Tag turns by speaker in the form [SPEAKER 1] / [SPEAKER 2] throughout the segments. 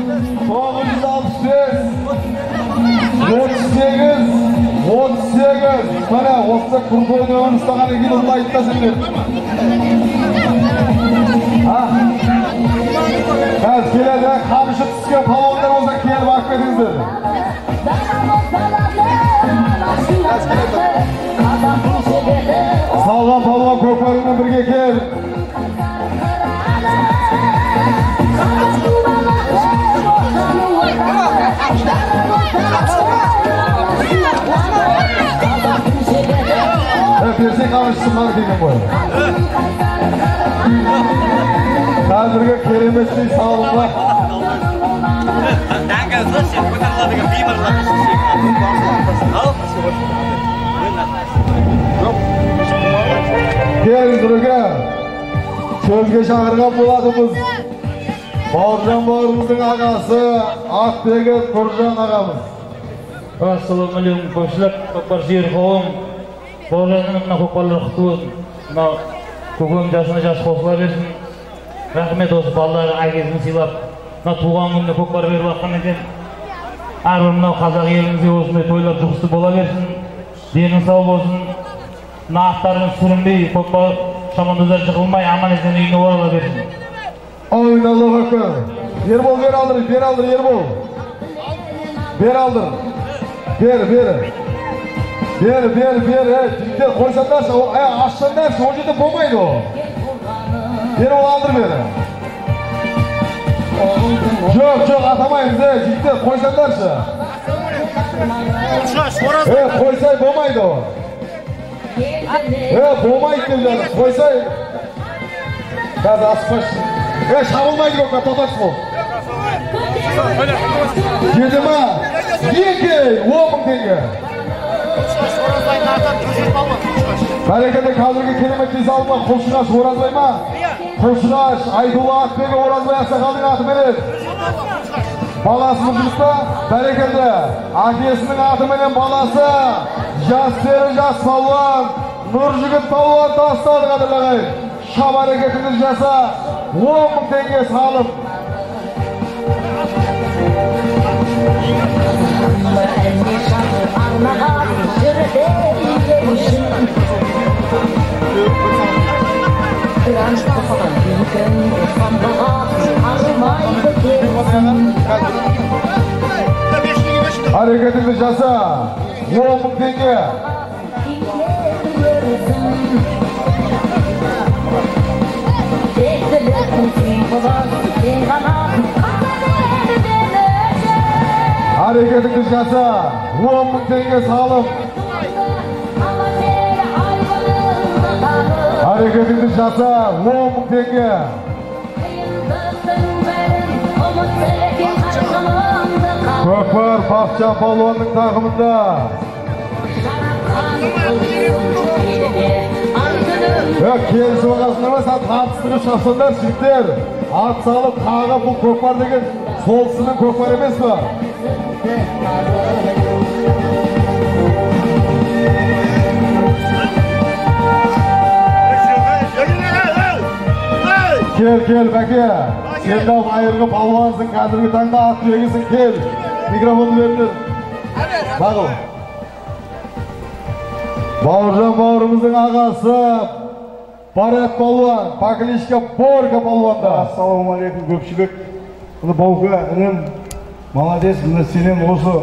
[SPEAKER 1] 965 38 38. Міне, осы крутой нөмірін ұстаған екен, ұтайды да сендер. Қазір келеді, қамшы түскен палуандар болса келіп алып кетіңіздер. Салған палуан көкпарыңмен бірге кел. Берсең қамшысы бар деген ғой. Қазіргі кереметтей салымға. Келіңіз, Нұреке. Сөзге шақырған болатынбыз. Бауыржан бауырымыздың ағасы Атбегі Нұржан ағамыз.
[SPEAKER 2] Ассалаумағалейкум, көпшілік, көкпар сүйер қауым. Бауыржанның мына көкпарлар құтты болсын. Мынау көкем жасына жас қосыла берсін. Рахмет, осы балалар әкесін сыйлап, мына туған күніне көкпар беріп жатқан екен. Әрбір мынау қазақ елімізде осындай тойлар жұғысты бола берсін. Дені сау болсын. Мына аттарымыз сүрінбей, көкпар шабандоздар жығылмай, аман есен үйіне орала берсін.
[SPEAKER 1] Әумин, Аллаху акбар. Ербол, бер алдыр, бер алдыр, Ербол. Бер алдыр. Бер, бер. Бер, бер, бер, жігіттер қойсаңдаршы, ашсаңдаршы, ол жерде болмайды ол. Ербол, алдыр бері. Жоқ, жоқ, атамаймыз, жігіттер, қойсаңдаршы. Қойсай болмайды ол. Болмайды деп жатыр, қойсай. Қазір асықпашы. Шабылмайды көкпар, тоқтатшы бол. Жеті ма? 2, 10 мың теңге. Бәрекелді, қазіргі кереметтей салымға Құлшығаш Оразбай ма? Құлшығаш Айдулла Атбегі Оразбай ақсақалдың атыменен. Баласы Нұржігіт па? Бәрекелді, әкесінің атыменен баласы жас сері жас палуан Нұржігіт палуан тастады, қадірлі ағайын. Шап әрекетіңді жаса, 10 мың теңге салым. Әрекетіңді жаса, 10 мың теңге. Әрекетіңді жаса, 10 мың теңге салым. Әрекетіңді жаса, 10 мың теңге. Көкпар Бақытжан палуанның тақымында. Келісіп алғансыңдар ма? Сен тартыстырып шапсаңдар, жігіттер. Ат салып тағы бұл көкпар деген солтүстіктің көкпар емес па? Кел, кел, Бәке. Сен де байырғы палуансың, қазіргі таңда ат бегісің, кел. Микрофонды беріңдер. Бағыл. Бауыржан бауырымыздың ағасы Барат палуан, по кличке Борка палуанда.
[SPEAKER 3] Ассалаумағалейкум, көпшілік. Мына Баука інім, молодец, мына сенен осы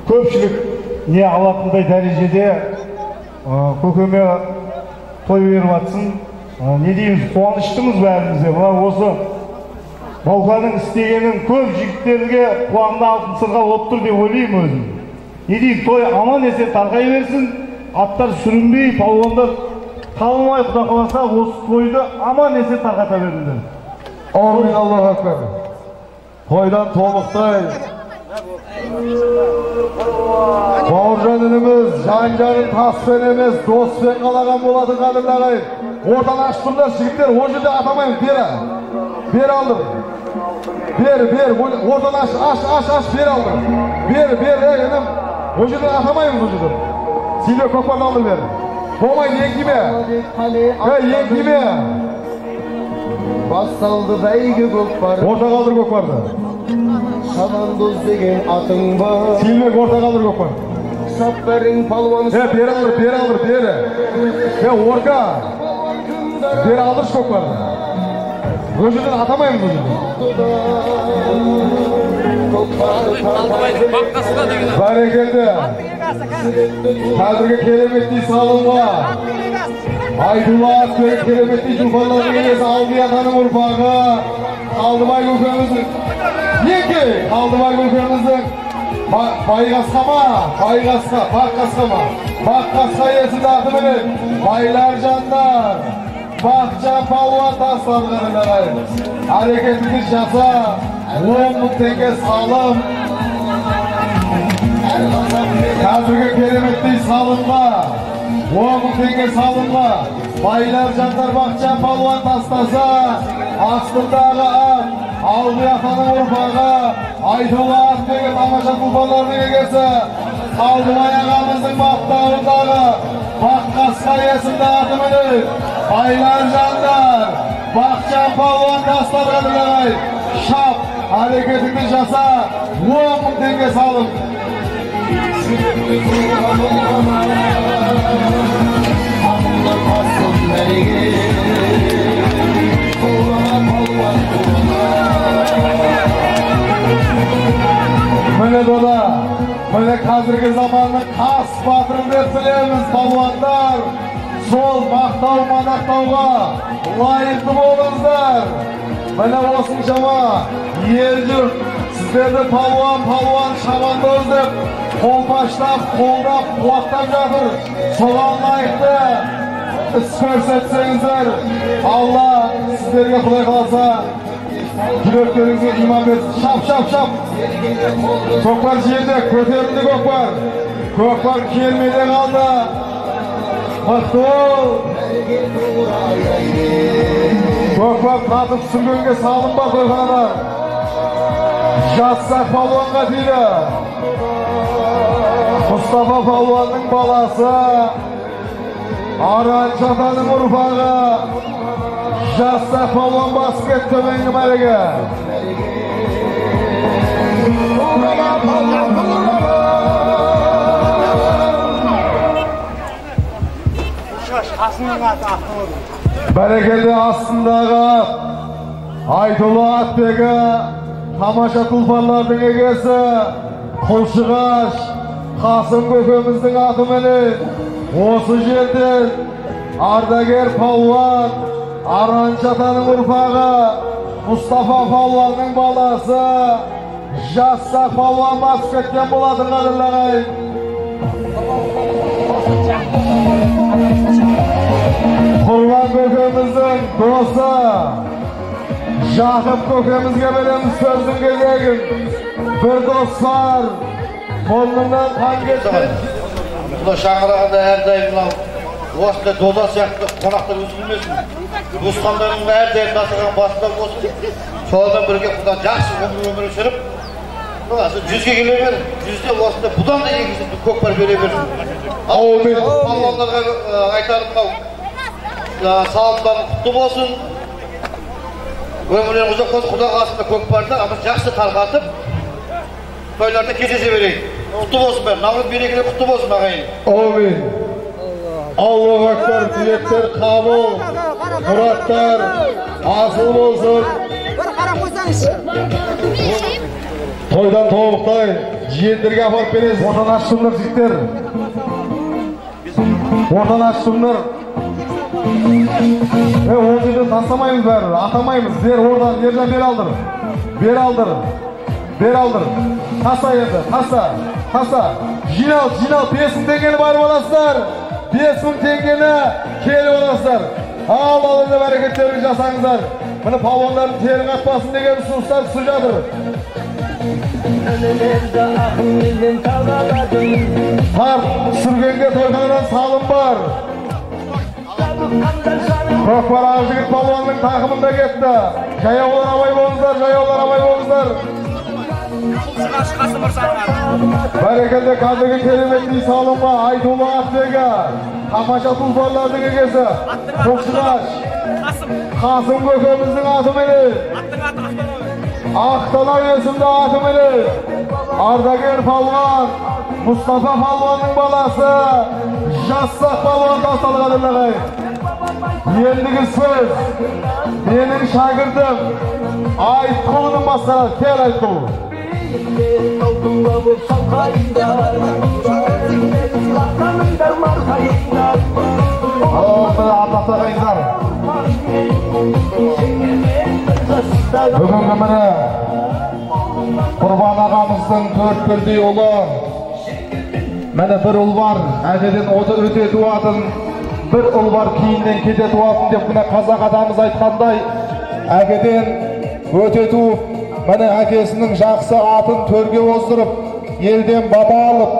[SPEAKER 3] көпшілік не алатындай дәрежеде көкеме той беріп жатсың. Не дейміз, қуаныштымыз бәріміз де. Мына осы Бауканың істегенін көп жігіттерге құлағына алтын сырға болып тұр деп ойлаймын өзім. Не деймін, той аман есен тарқай берсін, аттар сүрінбей, палуандар қалмай, Құда қаласа осы тойды аман есен тарқата беріңдер.
[SPEAKER 1] Әумин, Аллаху акбар. Тойдан тобықтай Бауыржан ініміз жан-жанын таспен емес, доспен қалаған болатын, қадірлі ағайын. Ортаны ашып тұрыңдар, жігіттер, ол жерде атамаймын, бері. Бері алдым. Бері, бері, ортаны аш, аш, аш, аш, бері алдым. Бері, бері, інім. Ол жерден атамаймыз, ол жерден. Сендер көкпарды алдыр бері. Болмайды, еңкейме. Еңкейме.
[SPEAKER 4] Басталды бәйгі көкпар.
[SPEAKER 1] Орта қалдыр көкпарды.
[SPEAKER 4] Шабандоз деген атың бар.
[SPEAKER 1] Сейілбек орта қалдыр көкпар.
[SPEAKER 4] Саппарың палуан.
[SPEAKER 1] Бері алдыр, бері алдыр, бері. Орка. Бері алдыршы көкпарды. Ол жерден атамаймыз ол жерден. Бәрекелді. Қазіргі кереметтей салымға Айтулы атбегі кереметтей тұлпарлардың егесі Алди атаның ұрпағы Қалдыбай көкеміздің Еке Қалдыбай көкеміздің Байқасқа ма? Байқасқа, Баққасқа ма? Баққасқа есімді атыменен байлар жандар Бақытжан палуан тастады ағайын. Әрекетіңді жаса, 10 мың теңге салым. Қазіргі кереметтей салымға, 10 мың теңге салымға байлар жандар Бақытжан палуан тастаса, астындағы ат, Алди атаның ұрпағы, Айтулы атбегі тамаша тұлпарлардың егесі, Қалдыбай ағамыздың баптауындағы Баққасқа есімді атыменен байлар жандар Бақытжан палуан тастады ағайын. Шап, әрекетіңді жаса, 10 мың теңге салым. Міне дода, міне қазіргі заманның қас батыры деп білеміз палуандар. Сол мақтау манақтауға лайықты болыңыздар. Міне осыншама ел жұрт сіздерді палуан палуан шабандоз деп қолпаштап, қолдап, қуаттап жатыр. Соған лайықты іс көрсетсеңіздер, Алла сіздерге құдай қаласа жүректеріңізге иман берсін. Шап, шап, шап. Көкпар жерде көтерілді көкпар. Көкпар келмеде қалды. Мықты бол. Көкпар татып түсіргенге салым бар тойханада. Жатсақ палуанға тиді. Мұстафа палуанның баласы, Аранша атаның ұрпағы Жатсақ палуан басып кетті төменгі мәреге. Бәрекелді астындағы Айтулы атбегі тамаша тұлпарлардың егесі Құлшығаш Қасым көкеміздің атыменен осы жерден ардагер палуан Аранша атаның ұрпағы Мұстафа палуанның баласы Жассақ палуан басып кеткен болатын қадірлі ағайын. Құрбан көкеміздің досы Жақып көкемізге береміз сөздің кезегін. Бір дос бар, мұрнынан қан кеткен.
[SPEAKER 5] Мына шаңырағында әрдайым мынау осындай дода сияқты қонақтар үзілмесін. Туысқандарының әрдайым дастархан басында болсын. Солармен бірге құда жақсы өмір сүріп, жүзге келе бер, жүзде осындай бұдан да екінші көкпар бере берсін.
[SPEAKER 1] Аумин.
[SPEAKER 5] Палуандарға айтарым мынау салымдарың құтты болсын. Өмірлерің ұзақ болсын. Құда қаласа көкпарды жақсы тарқатып, тойларда кездесе берейік. Құтты болсын бәрі. Наурыз мерекелері құтты болсын ағайын.
[SPEAKER 1] Аумин. Аллаху акбар, тілектер қабыл, мұраттар асыл болсын.
[SPEAKER 6] Бір қарап қойсаңызшы.
[SPEAKER 1] Тойдан тобықтай жиендерге апарып бересіз. Ортаны ашсыңдар жігіттер. Ортаны ашсыңдар. Ол жерден тастамаймыз бәрі, атамаймыз. Бер ордан, Ержан бер алдыр. Бер алдыр. Бер алдыр. Таста енді, таста, таста. Жинал, жинал, 5 мың теңгені барып аласыздар. 5 мың теңгені келіп аласыздар. Ал алыңда әрекеттеріңізді жасаңыздар. Міне палуандардың тері қатпасын деген ұсыныстар түсіп жатыр. Тарт түсіргенге тойханадан салым бар. Көкпар Ақжігіт палуанның тақымында кетті. Жаяулар абай болыңыздар, жаяулар абай болыңыздар. Бәрекелді, қазіргі кереметтей салымға Айтулы атбегі, тамаша тұлпарлардың егесі Құлшығаш Қасым көкеміздің атыменен. Ақтанау есімді атыменен ардагер палуан Мұстафа палуанның баласы Жассақ палуан тастады, қадірлі ағайын. Ендігі сөз менің шәкіртім Айтқұлының басқарады. Кел, Айтқұл. Ардақты ағайындар, бүгінгі міне Құрбан ағамыздың 4 бірдей ұлы, міне бір ұл бар, әкеден өте туатын, бір ұл бар, кейіннен кете туатын деп міне қазақ атамыз айтқандай, әкеден өте туып, міне әкесінің жақсы атын төрге оздырып, елден бата алып,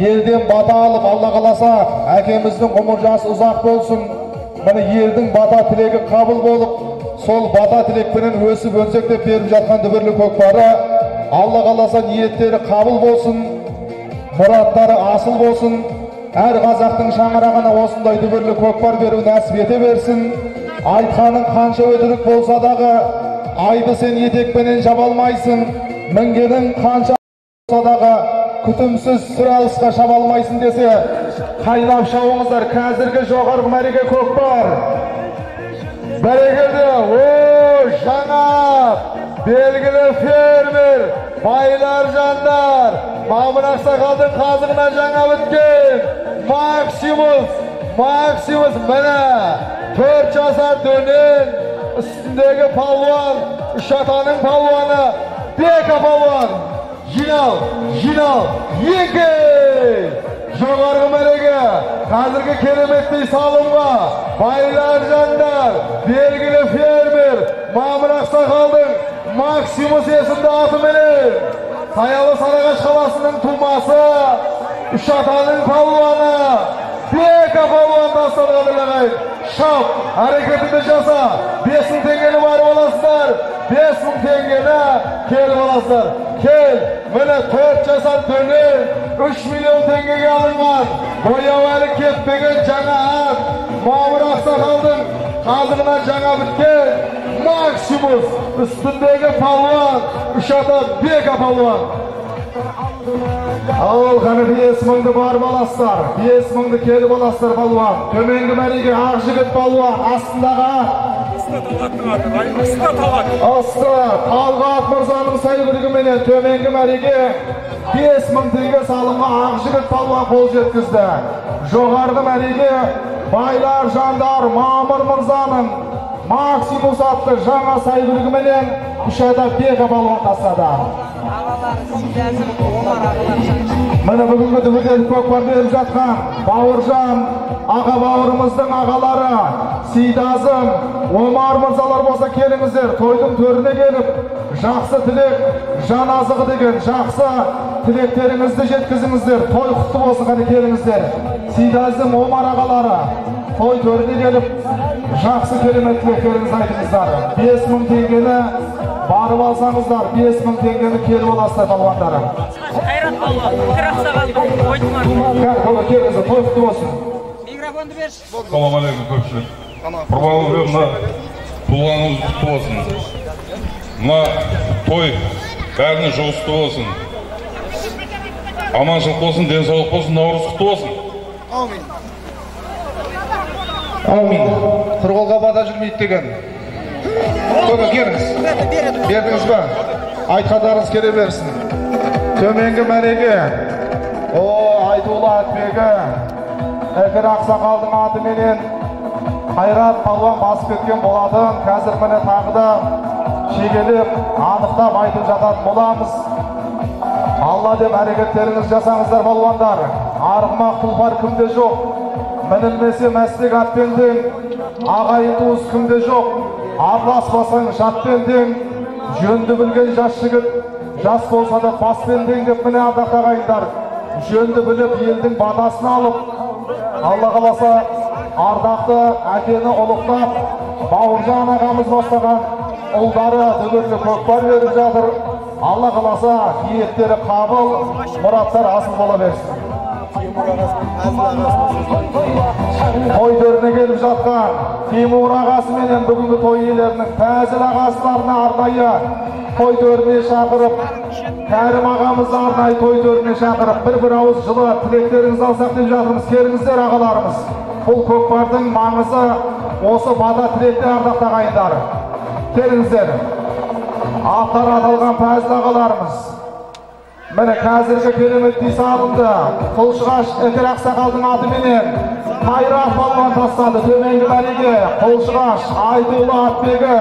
[SPEAKER 1] елден бата алып, Алла қаласа, әкеміздің ғұмыр жасы ұзақ болсын, міне елдің бата тілегі қабыл болып, сол бата тілекпенен өсіп өнсек деп беріп жатқан дүбірлі көкпары, Алла қаласа, ниеттері қабыл болсын, мұраттары асыл болсын, әр қазақтың шаңырағына осындай дүбірлі көкпар беру нәсіп ете берсін. Айтқаның қанша өтірік болса дағы, айды сен етекпенен жаба алмайсың, мінгенің қанша болса дағы, күтімсіз сүр алысқа шаба алмайсың десе, қайнап шауыңыздар. Қазіргі жоғарғы мәреге көкпар. Бәрекелді, о, жаңа белгілі фермер, байлар жандар, Мамыр ақсақалдың қазығына жаңа біткен Максимус, Максимус міне 4 жасар дөнен, үстіндегі палуан, үш атаның палуаны, Бека палуан. Жинал, жинал, еңкей! Жоғарғы мәреге, қазіргі кереметтей салымға, байлар жандар, белгілі фермер, Мамыр ақсақалдың Максимус есімді атыменен, Саялы Сарыағаш қаласының тумасы, үш атаның палуаны, Бека палуан тастады, қадірлі ағайын. Шап, әрекетіңді жаса, 5000 теңгені барып аласыздар, 5000 теңгені келіп аласыздар. Кел, міне 4 жасар дөнен, 3 миллион теңгеге алынған, бояу әлі кетпеген жаңа ат, Мамыр ақсақалдың қазығынан жаңа біткен Максимус, үстіндегі палуан, үш ата Бека палуан. Ал, қане 5000-ді барып аласыздар, 5000-ді келіп аласыздар палуан. Төменгі мәреге ақ жігіт палуан, астындағы ат. Асты Талғат мырзаның сәйгүлігіменен төменгі мәреге 5000 теңге салымға ақ жігіт палуан қол жеткізді. Жоғарғы мәреге байлар жандар Мамыр мырзаның Максимус атты жаңа сәйгүлігіменен үш ата Бека палуан тастады. Міне бүгінгі дүбірлі көкпар беріп жатқан Бауыржан аға бауырымыздың ағалары Сейдазым, Омар мырзалар болса келіңіздер, тойдың төріне келіп, жақсы тілек, жан азығы деген жақсы тілектеріңізді жеткізіңіздер. Той құтты болсын, қане келіңіздер. Сейдазым, Омар ағалары той төріне келіп, жақсы керемет тілектеріңізді айтыңыздар. 5000 теңгені барып алсаңыздар, 5000 теңгені келіп аласыздар палуандары.
[SPEAKER 6] Қайрат палуан,
[SPEAKER 1] Келіңіздер, той құтты болсын.
[SPEAKER 6] Микрофонды берші.
[SPEAKER 7] Салам алейкум, көпшілік. Құрбан мына туғаныңыз құтты болсын. Мына той бәріне жұғысты болсын. Аманшылық болсын, денсаулық болсын, наурыз құтты болсын.
[SPEAKER 4] Аумин.
[SPEAKER 1] Аумин. Құр қолға бата жүрмейді деген. Көке, келіңіз. Бердіңіз ба? Айтқандарыңыз келе берсін. Төменгі мәреге, о, Айтулы атбегі, Әкір ақсақалдың атыменен Қайрат палуан басып кеткен болатын. Қазір міне тағы да шегелеп, анықтап айтып жататын боламыз. Алла деп әрекеттеріңіз жасаңыздар палуандар. Арғымақ тұлпар кімде жоқ, мінілмесе мәстек атпен тең, ағайын туыс кімде жоқ, араласпасаң жатпен тең, жөнді білген жас жігіт жас болса да баспен тең деп міне ардақты ағайындар, жөнді біліп елдің батасын алып, Алла қаласа ардақты әкені ұлықтап, Бауыржан ағамыз бастаған ұлдары дүбірлі көкпар беріп жатыр. Алла қаласа ниеттері қабыл, мұраттар асыл бола берсін. Той төріне келіп жатқан Тимур ағасы менен бүгінгі той иелерінің Пәзіл ағасыларына арнайы той төріне шақырып, Кәрім ағамызды арнайы той төріне шақырып, бір-бір ауыз жылы тілектеріңізді алсақ деп жатырмыз. Келіңіздер, ағаларымыз. Бұл көкпардың маңызы осы бата тілекте, ардақты ағайындар. Келіңіздер. Аттары аталған пәзіл ағаларымыз. Міне, қазіргі керемет салымды Құлшығаш Ікір ақсақалдың атыменен Қайрат палуан тастады төменгі мәреге. Құлшығаш Айтулы атбегі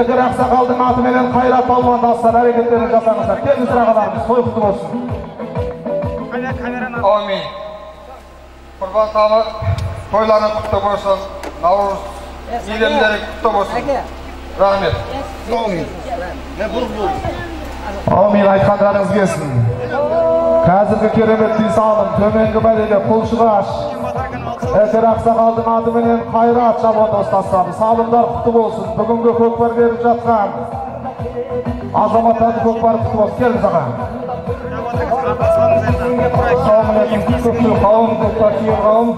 [SPEAKER 1] Ікір ақсақалдың атыменен Қайрат палуан тастады. Әрекеттерін жасаңыздар. Келіңіздер, ағаларымыз, той құтты болсын.
[SPEAKER 8] Әумин. Құрбан тамыр тойларың құтты болсын. Наурыз мейрамдері құтты болсын. Рахмет.
[SPEAKER 4] Әумин.
[SPEAKER 1] Әумин, айтқандарыңыз келсін. Қазіргі керемет салым төменгі мәреге Құлшығаш Ікір ақсақалдың атыменен Қайрат шабандоз тастады. Салымдар құтты болсын. Бүгінгі көкпар беріп жатқан азаматтардың көкпары құтты болсын. Келіңіз, аға.
[SPEAKER 9] Ассалаумағалейкум, көпшілік қауым, көкпар сүйер қауым,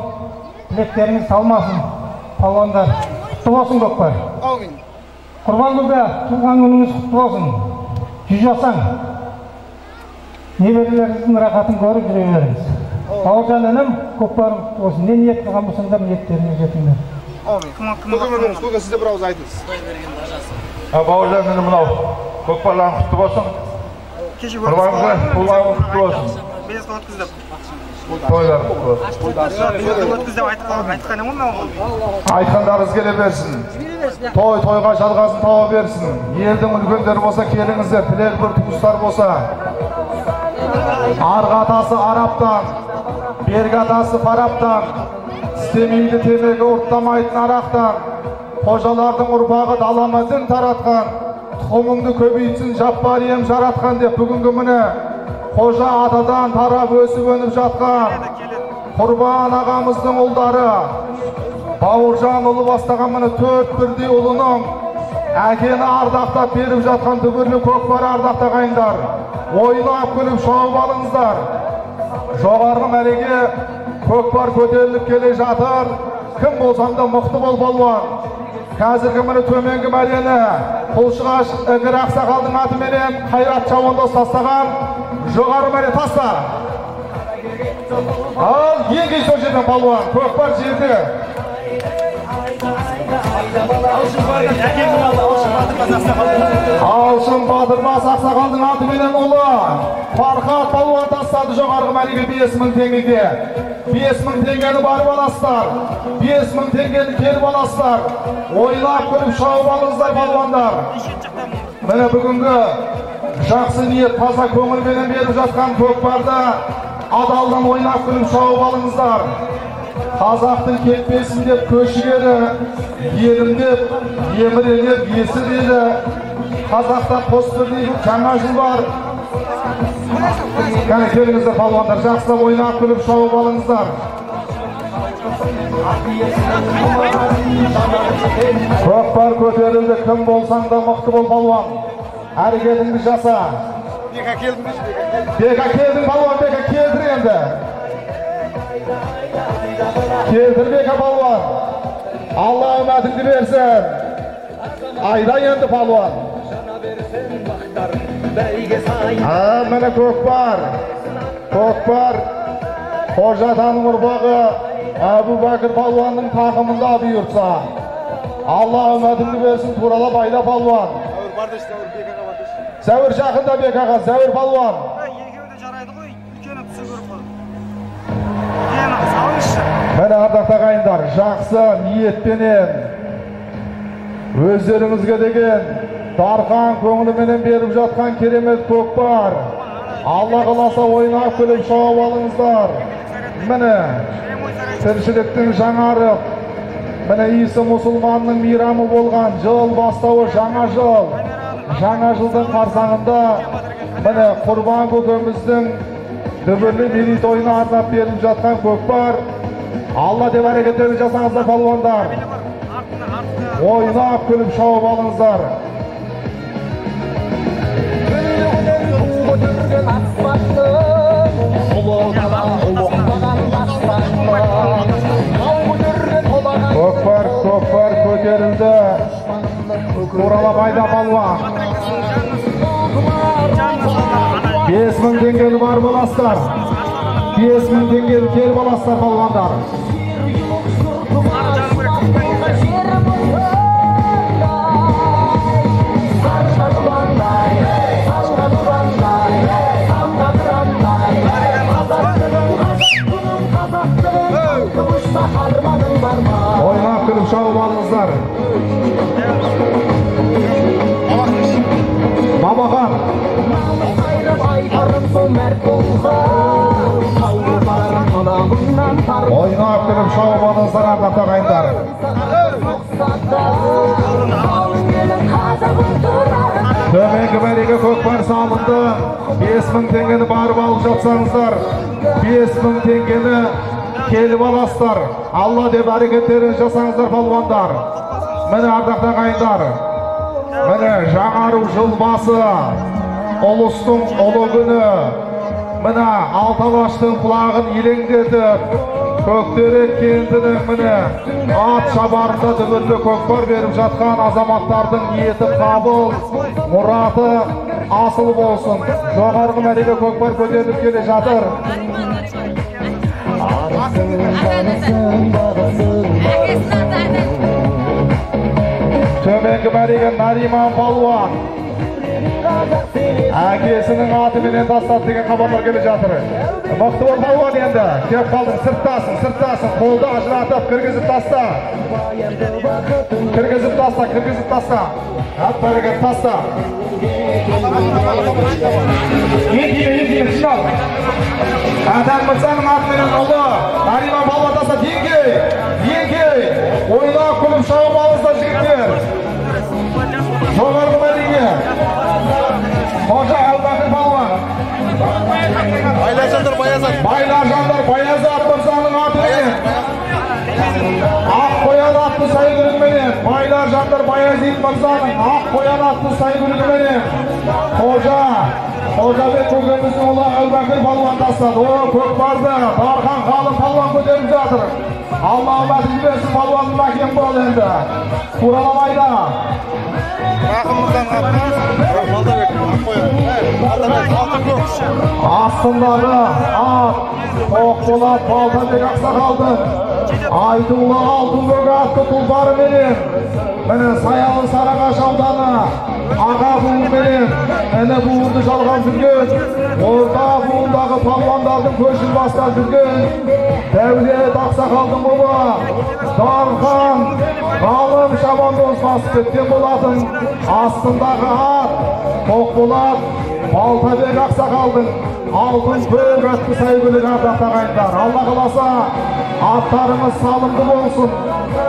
[SPEAKER 9] тілектеріңіз талмасын, палуандар. Құтты болсын көкпар.
[SPEAKER 4] Әумин.
[SPEAKER 9] Құрбан көке, туған күніңіз құтты болсын. 100 жасаң. Немерелеріңіздің рахатын көріп жүре беріңіз. Бауыржан інім, көкпарың құтты болсын. Не ниет қылған болсаңдар, ниеттеріңе жетіңдер.
[SPEAKER 4] Әумин. Көке, көке, сіз де бір ауыз айтыңыз.
[SPEAKER 5] Бауыржан інім, мынау көкпарларың құтты болсын. Құрбан көке, туған күнің құтты болсын. Тойлар құтты болсын.
[SPEAKER 1] Айтқандарыңыз келе берсін. Той тойға жалғасын таба берсін. Елдің үлкендері болса келіңіздер, тілек бір туыстар болса. Арғы атасы Арабтан, бергі атасы Фараптан, тістемейді темекі, ұрттамайтын арақтан, қожалардың ұрпағы далама дін таратқан, тұқымыңды көбейтсін Жаппар ием жаратқан деп бүгінгі міне қожа атадан тарап өсіп өніп жатқан Құрбан ағамыздың ұлдары Бауыржан ұлы бастаған міне төрт бірдей ұлының әкені ардақтап беріп жатқан дүбірлі көкпар, ардақты ағайындар. Ойнап күліп шауып алыңыздар. Жоғарғы мәреге көкпар көтеріліп келе жатыр. Кім болсаң да мықты бол, палуан. Қазіргі міне төменгі мәрені Құлшығаш Ікір ақсақалдың атыменен Қайрат шабандоз тастаған. Жоғары мәре, таста. Ал еңкей сол жерден, палуан. Көкпар жерде. Алшын Батырбас ақсақалдың атыменен ұлы Фархат палуан тастады жоғарғы мәреге 5000 теңгеге. 5000 теңгені барып аласыздар. 5000 теңгені келіп аласыздар. Ойлап күліп шауып алыңыздар, палуандар. Міне, бүгінгі жақсы ниет, таза көңілменен беріп жатқан көкпарды адалдан ойнап күліп шауып алыңыздар. Қазақтың кетпесін деп көшігері, елім деп еміренер есіл елі. Қазақта қос бірдей жаңа жыл бар. Кәне, келіңіздер, палуандар, жақсылап ойнап күліп шауып алыңыздар. Көкпар көтерілді, кім болсаң да мықты бол, палуан. Әрекетіңді жаса.
[SPEAKER 4] Бека келдің.
[SPEAKER 1] Бека келдің, палуан, Бека келтір енді. Келтір, Бека палуан. Алла үмәтіңді берсін. Айда енді, палуан. Міне көкпар. Көкпар Қожа атаның ұрпағы Әбу Бәкір палуанның тақымында бұйыртса. Алла үмәтіңді берсін, туралап айда, палуан. Зәуір жақында Бек аға, Зәуір палуан.
[SPEAKER 6] Екеуі де жарайды ғой, үлкені түсі көріп қой. Үлкені салыңызшы.
[SPEAKER 1] Міне, ардақты ағайындар, жақсы ниетпенен өздеріңізге деген дарқан көңіліменен беріп жатқан керемет көкпар. Алла қаласа, ойнап күліп шауып алыңыздар. Міне, тіршіліктің жаңарып, міне, исі мұсылманның мейрамы болған жыл бастауы жаңа жыл. Жаңа жылдың қарсаңында міне Құрбан көкеміздің дүбірлі мерейтойына арнап беріліп жатқан көкпар. Алла деп әрекеттерін жасаңыздар, палуандар. Ойнап күліп шауып алыңыздар. Көкпар, көкпар көтерілді. Туралап айда, палуан. 5000 теңгені барып аласыздар. 5000 теңгені келіп аласыздар балуандар. Ойнап күліп шауып алыңыздар. Бабахан. Ойнап күліп шауып алыңыздар, ардақты ағайындар. Төменгі мәреге көкпар салынды. 5000 теңгені барып алып жатсаңыздар, 5000 теңгені келіп аласыздар. Алла деп әрекеттерін жасаңыздар балуандар. Міне ардақты ағайындар, міне жаңару жыл басы, ұлыстың ұлы күні. Міне алты алаштың құлағын елеңдетіп, Көктерек кентінің міне ат шабарында дүбірлі көкпар беріп жатқан азаматтардың ниеті қабыл, мұраты асыл болсын. Жоғарғы мәреге көкпар көтеріліп келе жатыр. Төменгі мәреге Нариман палуан әкесінің атыменен тастады деген хабарлар келе жатыр. Мықты бол палуан енді. Кеп қалдың, сырттасың, сырттасың. Қолды ажыратып, кіргізіп таста. Кіргізіп таста, кіргізіп таста. Әп бәрекет таста. Еңкейме, жинал. Әтән мырзаның атыменен ұлы Нариман палуан тастады. Еңкей, еңкей. Ойнап күліп шауып алыңыздар жігіттер. Жоғарғы мәреге Қожа Әубәкір палуан.
[SPEAKER 4] Байларжандар Баязат.
[SPEAKER 1] Байларжандар Баязат мырзаның атыменен. Ақ қоян атты сәйгүлігіменен. Байларжандар Баязит мырзаның ақ қоян атты сәйгүлігіменен. Қожабек көкеміздің ұлы Әубәкір палуан тастады. О, көкпарды Дархан ғалым палуан көтеріп жатыр. Алла әумәтін берсін, палуанның әкем бол енді. Тураламайда. Астындағы ат Тоқболат Балтабек ақсақалдың айтулы Алтынкөк атты тұлпарыменен, міне Саялы Сарыағаш ауданы аға буынменен іні буынды жалғап жүрген, орта буындағы палуандардың көшін бастап жүрген Дәулет ақсақалдың ұлы Дархан ғалым шабандоз басып кеткен болатын. Астындағы ат Тоқболат Балтабек ақсақалдың алтын көк атты сәйгүлігі ардақты ағайындар. Алла қаласа аттарыңыз салымды болсын.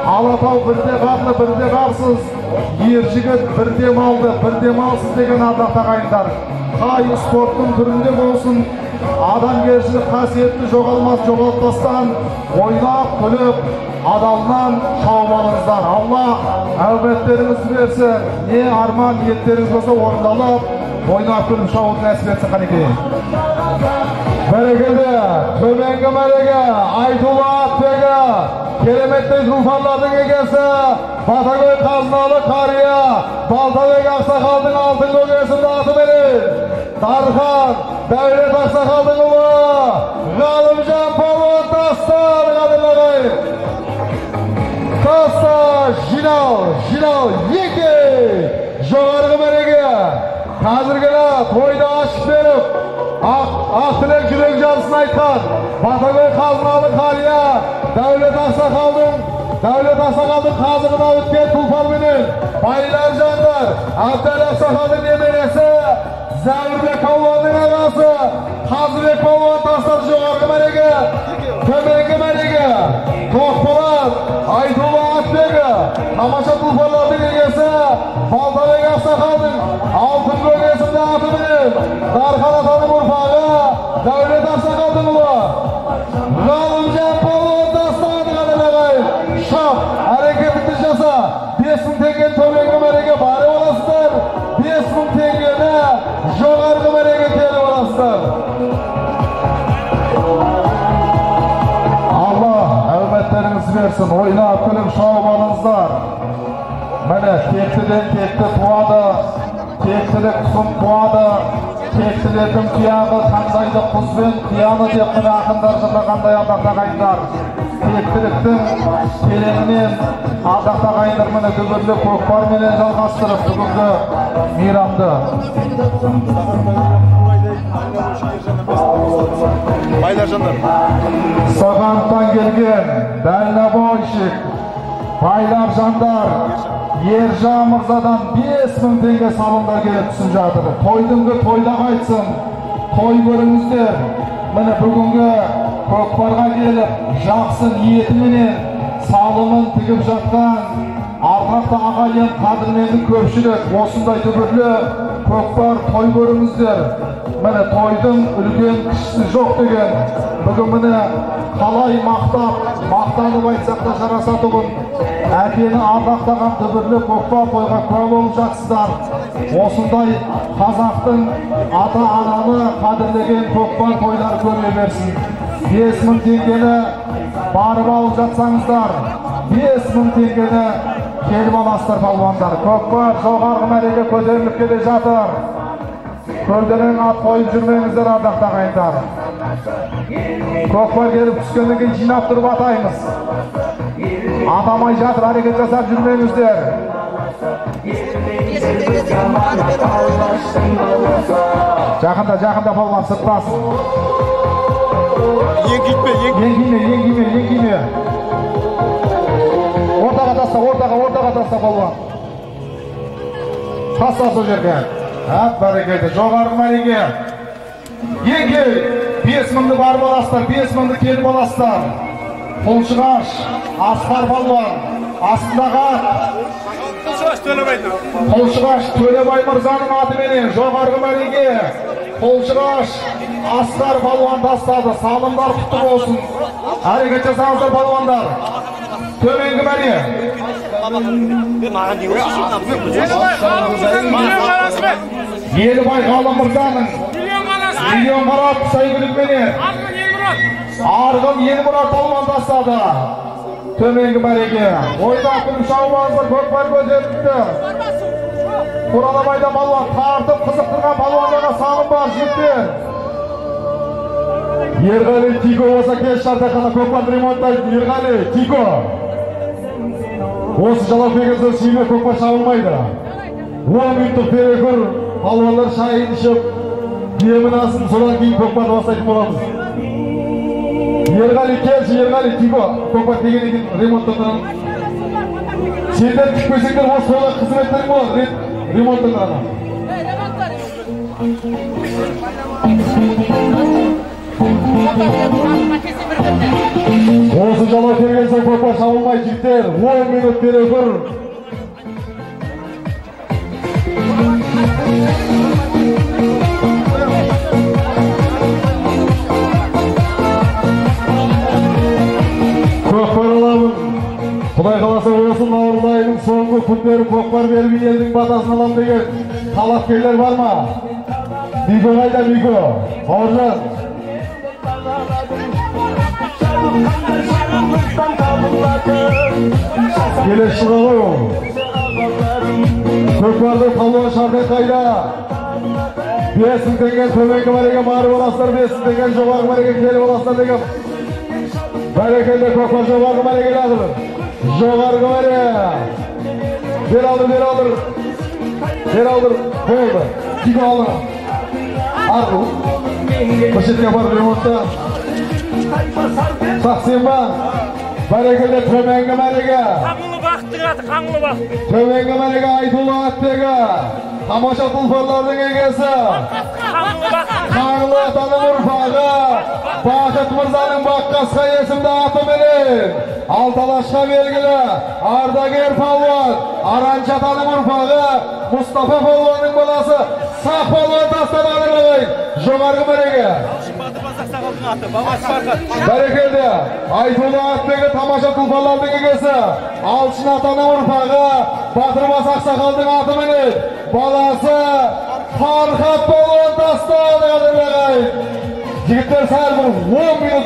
[SPEAKER 1] Алатау бірде қарлы, бірде қарсыз, ер жігіт бірде малды, бірде малсыз деген ардақты ағайындар. Қай спорттың түрінде болсын, адамгершілік қасиетті жоғалмас, жоғалтпастан ойнап, күліп, адалынан шауып алыңыздар. Алла әуметтеріңізді берсін, не арман ниеттеріңіз болса орындалып, ойнап күліп шауып нәсіп етсін қанекей. Бәрекелді, төменгі мәреге айтулы атбегі, кереметтей тұлпарлардың егесі, Батагөй қазыналы қария, Балтабек ақсақалдың алтын көк есімді атыменен Дархан Дәулет ақсақалдың ұлы Ғалымжан палуан тастады. Қадірлі ағайын, таста, жинал, жинал, екі жоғарғы мәреге қазіргіні тойды ашып беріп, ақ тілек жүрек жарысын айтқан Батагөй қазыналы қария Дәулет ақсақалдың қазығына өткен тұлпарменен Байларжандар Әбдәл ақсақалдың немересі Зәуірбек палуанның ағасы Қазыбек палуан тастады. Жоғарғы мәреге, төменгі мәреге Тоқболат айтулы атбегі, тамаша тұлпарлардың егесі Балтабек ақсақалдың алтын көк есімді атыменен Дархан атаның ұрпағы Дәулет ақсақалдың ұлы Ғалымжан палуан тастады. Қадірлі ағайын, шап, әрекетіңді жаса. 5000 теңгені төменгі мәреге барып аласыздар, 5000 теңгені жоғарғы мәреге келіп аласыздар. Алла әуметтеріңізді берсін, ойнап күліп шауып алыңыздар. Міне тектіден текті туады, тектілік тұқым туады. Тектілердің тұяғы қандайды құз бен қияны деп міне ақындар жырлағандай ардақты ағайындар. Тектіліктің тереңінен ардақты ағайындар міне дүбірлі көкпарменен жалғастырып бүгінгі мейрамды. Сағанттан келген дальнобойщик Байлар жандар Ержан мырзадан 5000 теңге салымдар келіп түсіп жатыр. Тойдыңғы тойда қайтсын, той көріңіздер. Міне бүгінгі көкпарға келіп жақсы ниетіменен салымын тігіп жатқан ардақты ағайын, қадірменді көпшілік, осындай дүбірлі көкпар той көріңіздер. Міне тойдың үлкен кішісі жоқ деген бүгін міне қалай мақтап, мақтанып айтсақ та жарасатұғын әкені ардақтаған дүбірлі көкпар тойға куә болып жатсыздар. Осындай қазақтың ата-ананы қадірлеген көкпар тойлары көре берсін. 5000 теңгені барып алып жатсаңыздар, 5000 теңгені келіп аласыздар палуандар. Көкпар жоғарғы мәреге көтеріліп келе жатыр. Көлденең ат қойып жүрмеңіздер ардақты ағайындар. Көкпар келіп түскеннен кейін жинап тұрып атаймыз. Атамай жатыр, әрекет жасап жүрмеңіздер. Жақында, жақында палуан сырттасын.
[SPEAKER 4] Еңкейтпе,
[SPEAKER 1] еңкейме, еңкейме, еңкейме. Ортаға таста, ортаға, ортаға таста палуан. Таста сол жерге. Әп, бәрекелді. Жоғарғы мәреге. Еңкей, 5000-ді барып аласыздар, 5000-ді келіп аласыздар. Қолшығаш, Асқар палуан, астындағы ат. Қолшығаш Төлебай мырзаның атыменен жоғарғы мәреге. Қолшығаш Асқар палуан тастады. Салымдар құтты болсын. Әрекет жасаңыздар палуандар. Төменгі мәре. Елібай Ғалым мырзаның миллион қарат сәйгүлікменен Арғын Елмұрат палуан тастады. Төменгі мәреге. Ойнап күліп шауып көкпар көтерілді. Қораламайда палуан тартып қызықтырған палуандарға салым бар жігіттер. Ерғали Тико болса кеш шартақана көкпарды ремонттайды. Ерғали Тико. Осы жалау келген соң сүйме көкпар шабылмайды. 10 минуттық перекур, палуандар шайын ішіп, демін алсын, содан кейін көкпарды бастайтын боламыз. Ерғали келші, Ерғали Тико, көкпар келгеннен кейін ремонттандырады. Сендер тікпесеңдер осы солай қызметтерің болады, ремонттандырады. Осы жалау келген соң көкпар шабылмай жігіттер, 10 минут перекур. Көкпар аламын. Құдай қаласа осы наурыз айының соңғы күндері көкпар беріп елдің батасын алам деген талапкерлер бар ма? Мико қайда, Мико? Бауыржан. Келесі жылға ғой ол. Көкпарды палуан Шардай қайда? 5000 теңге төменгі мәреге барып аласыздар, 5000 теңге жоғарғы мәреге келіп аласыздар деген. Бәрекелді, көкпар жоғарғы мәреге жатыр. Жоғарғы мәре. Бер алдыр, бер алдыр. Бер алдыр, болды. Тико алыр. Арғы. Бір шетке барып ремонтта. Сақсен ба? Бәрекелді, төменгі мәреге.
[SPEAKER 6] Қаңлы бақтың аты, қаңлы бақ.
[SPEAKER 1] Төменгі мәреге Айтулы атбегі. Тамаша тұлпарлардың егесі. Қаңлы атаның ұрпағы. Бақыт мырзаның Баққасқа есімді атыменен Алталашқа белгілі ардагер палуан Аранша атаның ұрпағы Мұстафа палуанның баласы Сақ палуан тастады ағайын. Жоғарғы мәреге. Бәрекелді. Айтулы атбегі тамаша тұлпарлардың егесі Алшын атаның ұрпағы Батырбас ақсақалдың атыменен баласы Фархат палуан тастады ағайын. Жігіттер сәл бір 10 минут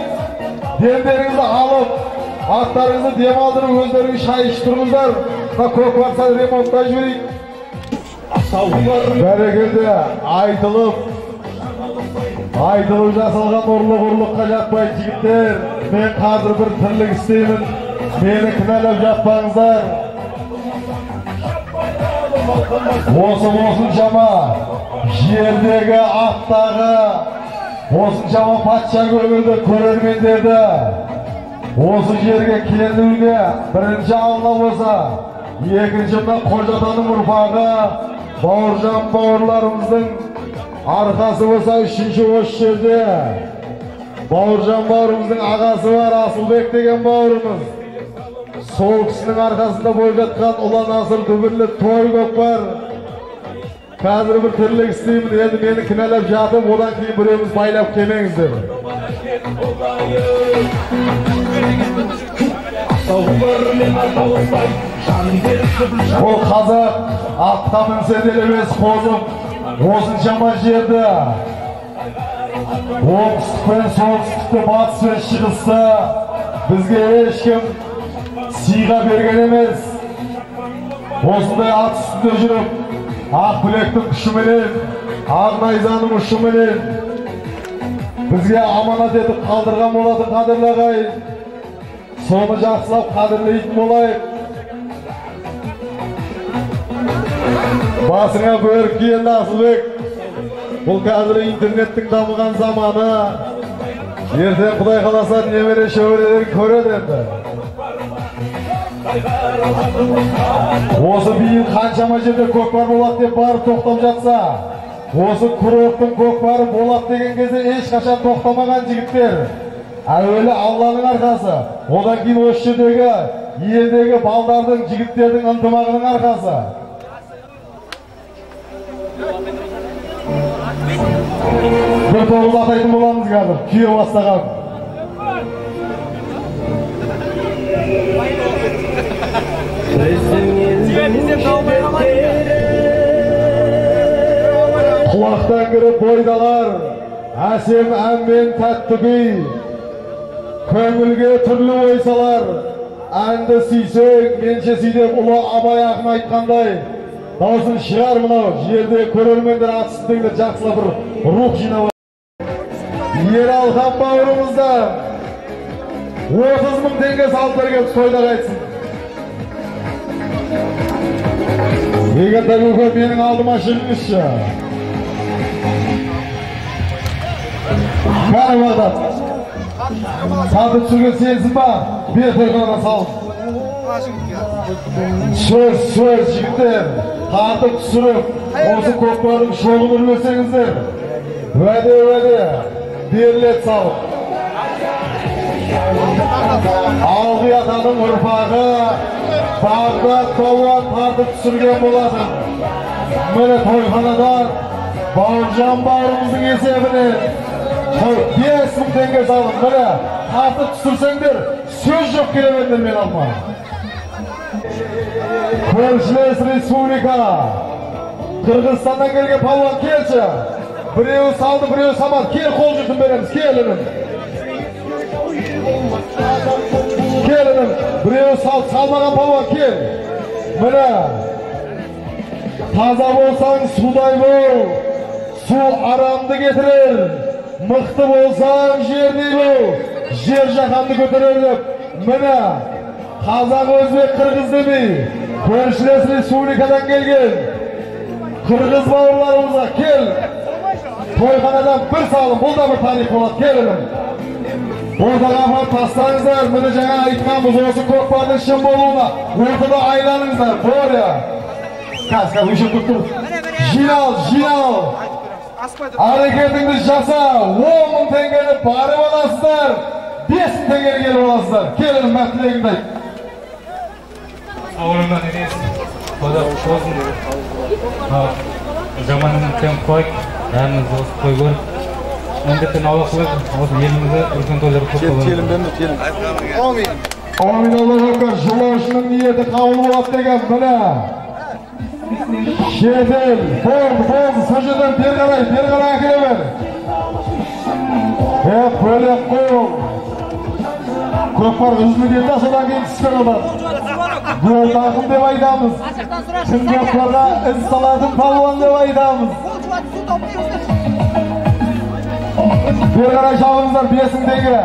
[SPEAKER 1] демдеріңізді алып, аттарыңызды дем алдырып, өздеріңіз шай ішіп тұрыңыздар. Мына көкпар сәл ремонттай жіберейік. Бәрекелді, айтылып, Айтылып жасалған ұрлық ұрлыққа жатпайды, жігіттер. Мен қазір бір тірлік істеймін. Мені кінәлап жатпаңыздар. Осы осыншама жердегі аттағы осыншама патша көңілді көрермендерді осы жерге келуіне бірінші Алла болса, екінші мына Қожатаның ұрпағы Бауыржан бауырларымыздың арқасы болса, үшінші осы жерде Бауыржан бауырымыздың ағасы бар, Асылбек деген бауырымыз. Сол кісінің арқасында болып жатқан ұлан асыр дүбірлі той көкпар. Қазір бір тірлік істеймін, енді мені кінәлап жатып, одан кейін біреуіміз байлап келмеңіздер. Ол қазақ атқа мінсе де емес қозып, осыншама жерді оңтүстік пен солтүстікті, батыс пен шығысты бізге ешкім сыйға берген емес. Осындай ат үстінде жүріп, ақ білектің күшіменен, ақ найзаның ұшыменен бізге аманат етіп қалдырған болатын қадірлі ағайын. Соны жақсылап қадірлейтін болайық. Басыңа бөрік киген Асылбек. Бұл қазір интернеттің дамыған заманы. Ертең Құдай қаласа немере шөберелерін көреді енді. Осы биыл қаншама жерде көкпар болады деп барып тоқтап жатса, осы курорттың көкпары болады деген кезде ешқашан тоқтамаған жігіттер. Әуелі Алланың арқасы, одан кейін осы жердегі елдегі балдардың, жігіттердің ынтымағының арқасы. Бір тоғыз атайтын боламыз қазір, күйе бастаған. Құлақтан кіріп бойдалар, әсем әнмен тәтті күй, көңілге түрлі ой салар, әнді сүйсең, менше сүй деп ұлы Абай ақын айтқандай, даусын шығар мынау, жерде көрермендер ат үстіндегілер жақсылап бір рух жинап. Ералхан бауырымыздан 30 мың теңге салып берген тойда қайтсын. Егер көке менің алдыма шығыңызшы. Кәрі Бағдат. Сатып түсірген сенсің ба? Бер тойханадан салып. Сөз, сөз, жігіттер. Тартып түсіріп, осы көкпардың шоғын үрлесеңіздер. Уәде, уәде, беріледі салып. Алғы атаның ұрпағы Бағдат палуан тартып түсірген болатын. Міне тойханадан Бауыржан бауырымыздың есебінен 5 мың теңге салып, міне тартып түсірсеңдер, сөз жоқ келе беріңдер мен алма. Көршілес республика Қырғызстаннан келген палуан келші. Біреуі салды, біреуі самады. Кел, қол жүзін береміз, кел інім. Кел інім, біреуі салды, салмаған палуан кел. Міне, таза болсаң судай бол, су арамды кетірер. Мықты болсаң жердей бол, жер жаһанды көтерер деп. Міне, қазақ, өзбек, қырғыз демей, көршілес республикадан келген қырғыз бауырларымызға кел. Тойханадан бір салым, бұл да бір тарих болады, кел інім. Ортаға апарып тастаңыздар, міне жаңа айтқанбыз, осы көкпардың шын болуына ортада айланыңыздар. Боря, қазір өшіп тұр. Жинал, жинал. Әрекетіңді жаса, 10 мың теңгені барып аласыздар, 5 мың теңгені келіп аласыздар. Кел інім, мәттілегіңді айт.
[SPEAKER 2] Ауырымнан емес, Құда құтты болсын. Жаман үміттен қойып, бәріміз осы той көріп, міндеттен аула қылып, осы елімізді үлкен тойлар құтты болсын.
[SPEAKER 4] Әумин.
[SPEAKER 1] Әумин, Аллаһу акбар. Жолаушының ниеті қабыл болады деген міне. Шетел, болды, болды, сол жерден бері қарай, бері қарай әкеле бер. Бөлек қол. Көкпар үзіліп кетті, содан кейін түскен адам. Гол ақын деп айтамыз. Кім көкпарға із салатын палуан деп айтамыз. Бері қарай шабыңыздар, 5000 теңге.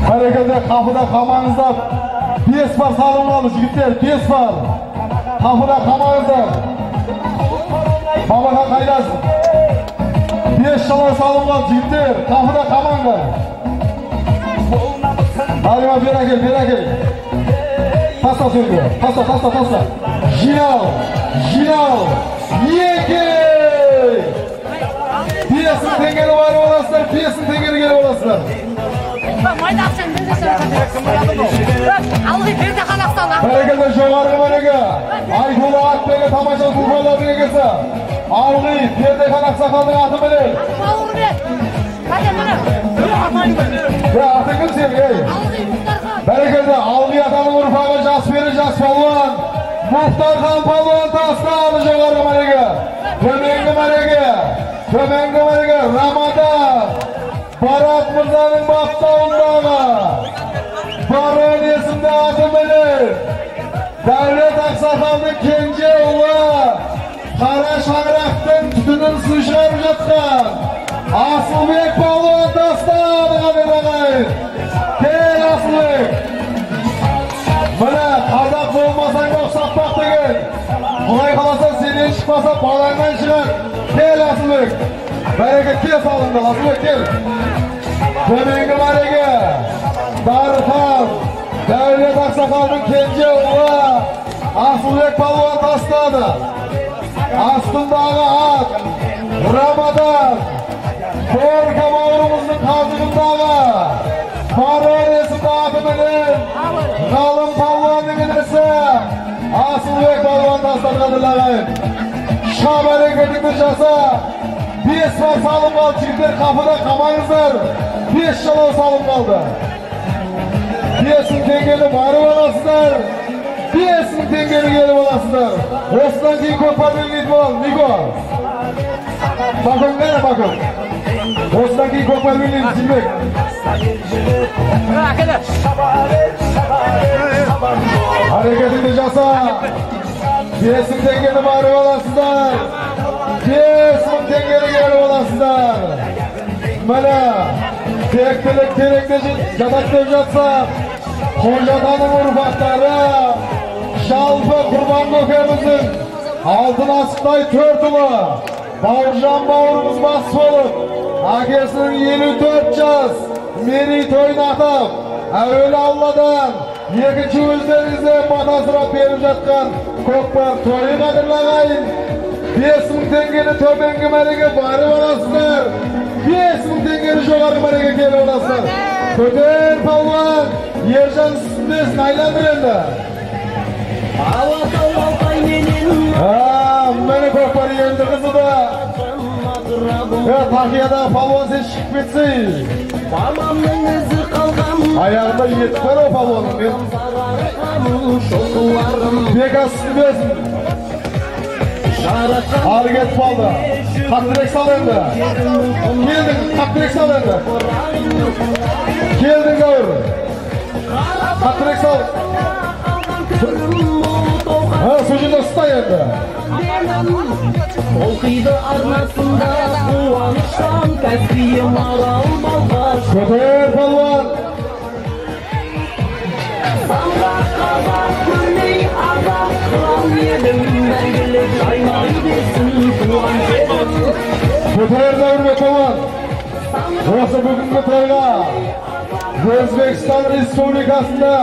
[SPEAKER 1] Бәрекелді, қапыда қамаңыздар. 5 бар салым қалды, жігіттер, 5 бар. Қапыда қамаңыздар. Бабаға қайдасың? 5 жалау салым қалды, жігіттер, қапыда қамаңдар. Алима, бері әкел, бері әкел. Таста сөзді, таста, таста, таста. Жинал, жинал, 2. 5000 теңгені барып аласыздар, 5000 теңгені келіп аласыздар. Бәрекелді, жоғарғы мәреге. Айдулы атбегі тамаша тұлпарлардың егесі. Алғи Пердехан ақсақалдың аты міне. Атың кім сенің, ей? Бәрекелді, Алғи атаның ұрпағы жас бері жас палуан. Мұхтархан палуан тастады жоғарғы мәреге. Төменгі мәреге, төменгі мәреге Рамадан. Барат мырзаның баптауындағы Барон есімді аты міне. Дәулет ақсақалдың кенже ұлы, қара шаңырақтың түтінін су шығарып жатқан Асылбек палуан тастады, қадірлі ағайын. Кел, Асылбек. Міне, қазақ болмасаң ұқсатпақ деген. Құдай қаласа сенен шықпаса балаңнан шығар. Кел, Асылбек. Бәрекет, кел салыңдар, Асылбек, кел. Төменгі мәреге Дархан Дәулет ақсақалдың кенже ұлы Асылбек палуан тастады. Астындағы ат Рамадан. Көркі бауырымыздың қазығындағы Барон есімді аты менен Ғалым палуанның інісі Асылбек палуан тастады, қадірлі ағайын. Шап әрекетіңді жаса. 5 бар салым қалды, жігіттер, қапыда қамаңыздар. 5 жалау салым қалды. 5000 теңгені барып аласыздар. 5000 теңгені келіп аласыздар. Осыдан кейін көкпар белгілейтін болады. Нико. Бакын қайда, Бакын? Осыдан кейін көкпар белгілейтін Зілбек. Әрекетіңді жаса. 5000 теңгені барып аласыздар. 5000 теңгені келіп аласыздар. Міне, тектілік тереңде жатақ деп жатса, Қожатаның ұрпақтары, жалпы Құрбан көкеміздің алтын асықтай 4 ұлы, Бауыржан бауырымыз бас болып, әкесінің 54 жас мерейтойын атап, әуелі Алладан, екінші өздеріңізден бата сұрап беріп жатқан көкпар тойы, қадірлі ағайын. 5000 теңгені төменгі мәреге барып аласыздар. 5000 теңгені жоғарғы мәреге келіп аласыздар. Көтер палуан, Ержан үстіндесін, айландыр енді. Міне көкпар енді қызыды. Тақиядағы палуан сен шығып кетсей. Аяғында етік бар о палуанның. Бекас үстіндесін. Ары кетіп қалды. Қаттырақ сал енді. Келдің, қаттырақ сал енді. Келдің, Зауыр. Қаттырақ сал. Сол жерде ұста енді.
[SPEAKER 10] Толқиды арнасында қуаныштан Каспийім, Арал, Балқаш.
[SPEAKER 1] Көтер палуан.
[SPEAKER 10] Самғақ қазақ көрмей азап қыран едім, мәңгілік жайнай берсін туған жерім.
[SPEAKER 1] Көтер Зауырбек палуан. Осы бүгінгі тойға Өзбекстан Республикасында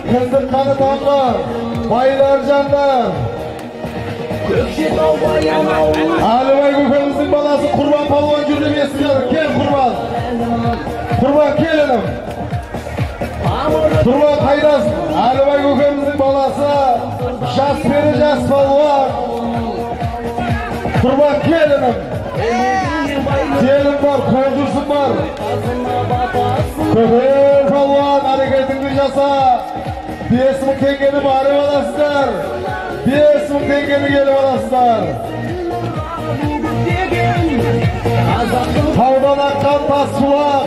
[SPEAKER 1] кіндік қаны тамған байлар жандар
[SPEAKER 10] Көкшетау, Баянауыл.
[SPEAKER 1] Әлібай көкеміздің баласы Құрбан палуан жүр деп естіп жатыр. Кел, Құрбан. Құрбан, кел інім. Құрбан қайдасың? Әлібай көкеміздің баласы жас бері жас палуан. Құрбан, кел інім. Келін бар, қол жүрсін бар. Көтер палуан, әрекетіңді жаса. 5000 теңгені барып аласыздар. 5000 теңгені келіп аласыздар. Таудан аққан тас бұлақ,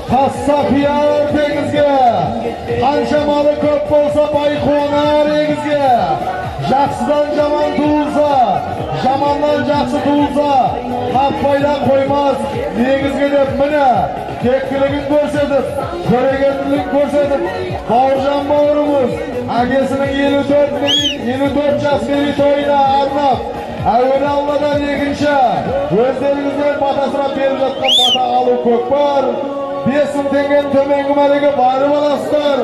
[SPEAKER 1] тасса құяр теңізге. Қанша малы көп болса бай қуанар егізге. Жақсыдан жаман туылса, жаманнан жақсы туылса, таппай да қоймас негізге деп міне тектілігін көрсетіп, көрегенділігін көрсетіп, Бауыржан бауырымыз әкесінің 54 жас мерейтойына арнап, әуелі Алладан екінші өздеріңізден бата сұрап беріп жатқан бата алу көкпар. 5000 теңгенің төменгі мәреге барып аласыздар,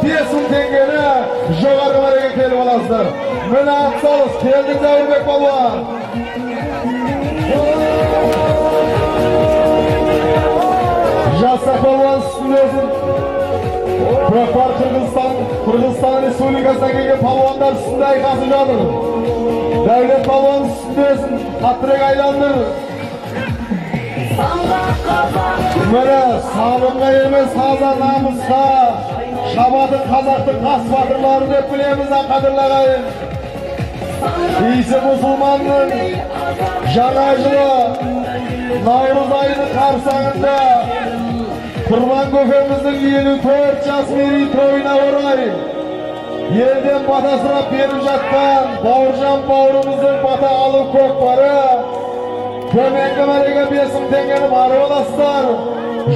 [SPEAKER 1] 5000 теңгені жоғарғы мәреге келіп аласыздар. Міне атсалыс келдік Зәуірбек балуан. Жасақ балуан үстіндесін. Көкпар Қырғызстан Республикасынан келген палуандар үстінде айқасып жатыр. Дәулет балуан үстіндесін, қаттырақ айландыр. Міне салымға емес, таза намысқа шабатын қазақтың қас батырлары деп білеміз, қадірлі ағайын. Иісі мұсылманның жаңа жылы Наурыз айының қарсаңында Құрбан көкеміздің 54 жас мерейтойына орай елден бата сұрап беріп жатқан Бауыржан бауырымыздың бата алу көкпары. Төменгі мәреге 5000 теңгені барып аласыздар,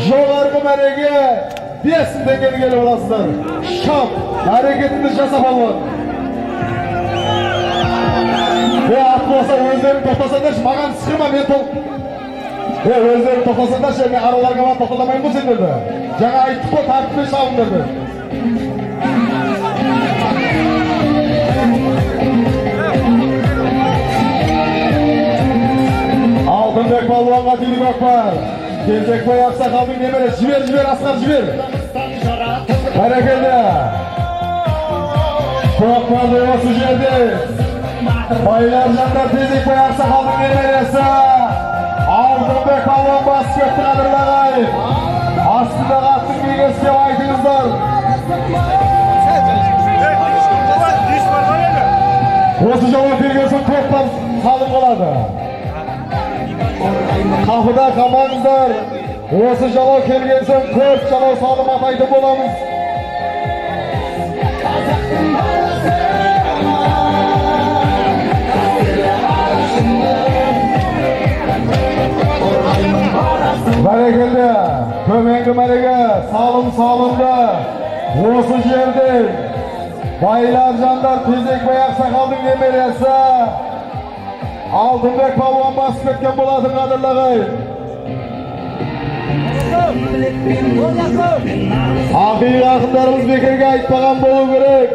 [SPEAKER 1] жоғарғы мәреге 5000 теңгені келіп аласыздар. Шап, әрекетіңді жаса палуан. Ат болса өздерің тоқтасаңдаршы, маған сықырма, мен өздерің тоқтасаңдаршы, мен араларға барып тоқтатамаймын ғой сендерді. Жаңа айттық қой, тәртіппен шабыңдар деп. Алтынбек балуанға тиді көкпар. Кезекбай ақсақалдың немересі. Жібер, жібер, Асқар, жібер. Бәрекелді. Көкпарды осы жерде байлар жандар Кезекбай ақсақалдың немересі Алтынбек балуан басып кетті, қадірлі ағайын. Астындағы аттың егесі деп айтыңыздар. Осы жауап берген соң көкпар салым қалады. Қапыда қамаңыздар. Осы жалау келген соң көп жалау салым атайтын боламыз. Бәрекелді, төменгі мәреге салым салынды. Осы жерде байлар жандар Тезекбай ақсақалдың немересі Алтынбек балуан басып кеткен болатын, қадірлі ағайын. Ақиық ақындарымыз бекерге айтпаған болу керек.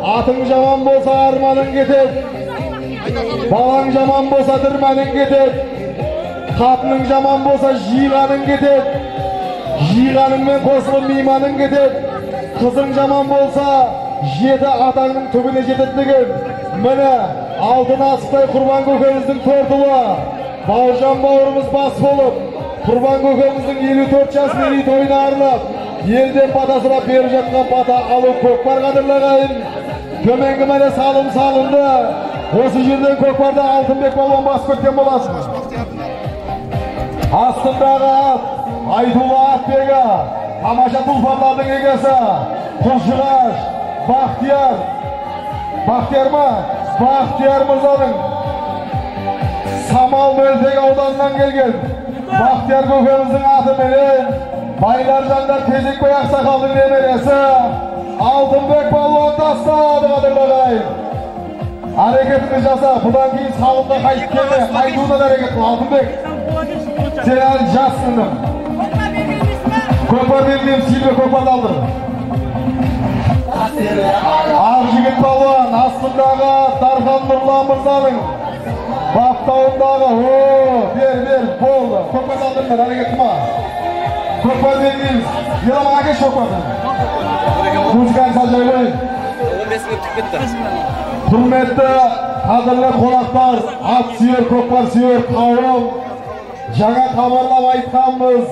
[SPEAKER 1] Атың жаман болса арманың кетеді, балаң жаман болса дірмәнің кетеді, қатының жаман болса жиғаның кетеді, жиғаныңмен қосылып мейманың кетеді, қызың жаман болса жеті атаңның түбіне жетеді деген. Міне алтын асықтай Құрбан көкеміздің төрт ұлы Бауыржан бауырымыз бас болып Құрбан көкеміздің 54 жас мерейтойына арнап елден бата сұрап беріп жатқан бата алу көкпар, қадірлі ағайын. Төменгі мәре салым салынды. Осы жерден көкпарда Алтынбек балуан басып кеткен боласың. Астындағы ат Айтулы атбегі, тамаша тұлпарлардың егесі Құлшығаш Бақтияр. Бақтияр ма? Бақтияр мырзаның Самал Мөлтек ауданынан келген Бақтияр көкеміздің атыменен байлар жандар Тезекбай ақсақалдың немересі Алтынбек балуан тастады, қадірлі ағайын. Әрекетіңді жаса, бұдан кейін салымға қайтып келме, қайтудан әрекет қыл. Алтынбек, сен әлі жассың. Көкпар белгілейміз, Сейілбек көкпарды алдыр. Ақжігіт балуан астындағы Дархан Нұрлан мырзаның баптауындағы, бер, бер, болды. Көкпарды алдырыңдар, әрекет қылма. Көкпар белгілейміз. Еламан әкеш көкпарды. Музыканы сал жай қойын.
[SPEAKER 4] 15 минут кетті.
[SPEAKER 1] Құрметті қадірлі қонақтар, ат сүйер, көкпар сүйер қауым, жаңа хабарлап айтқанбыз,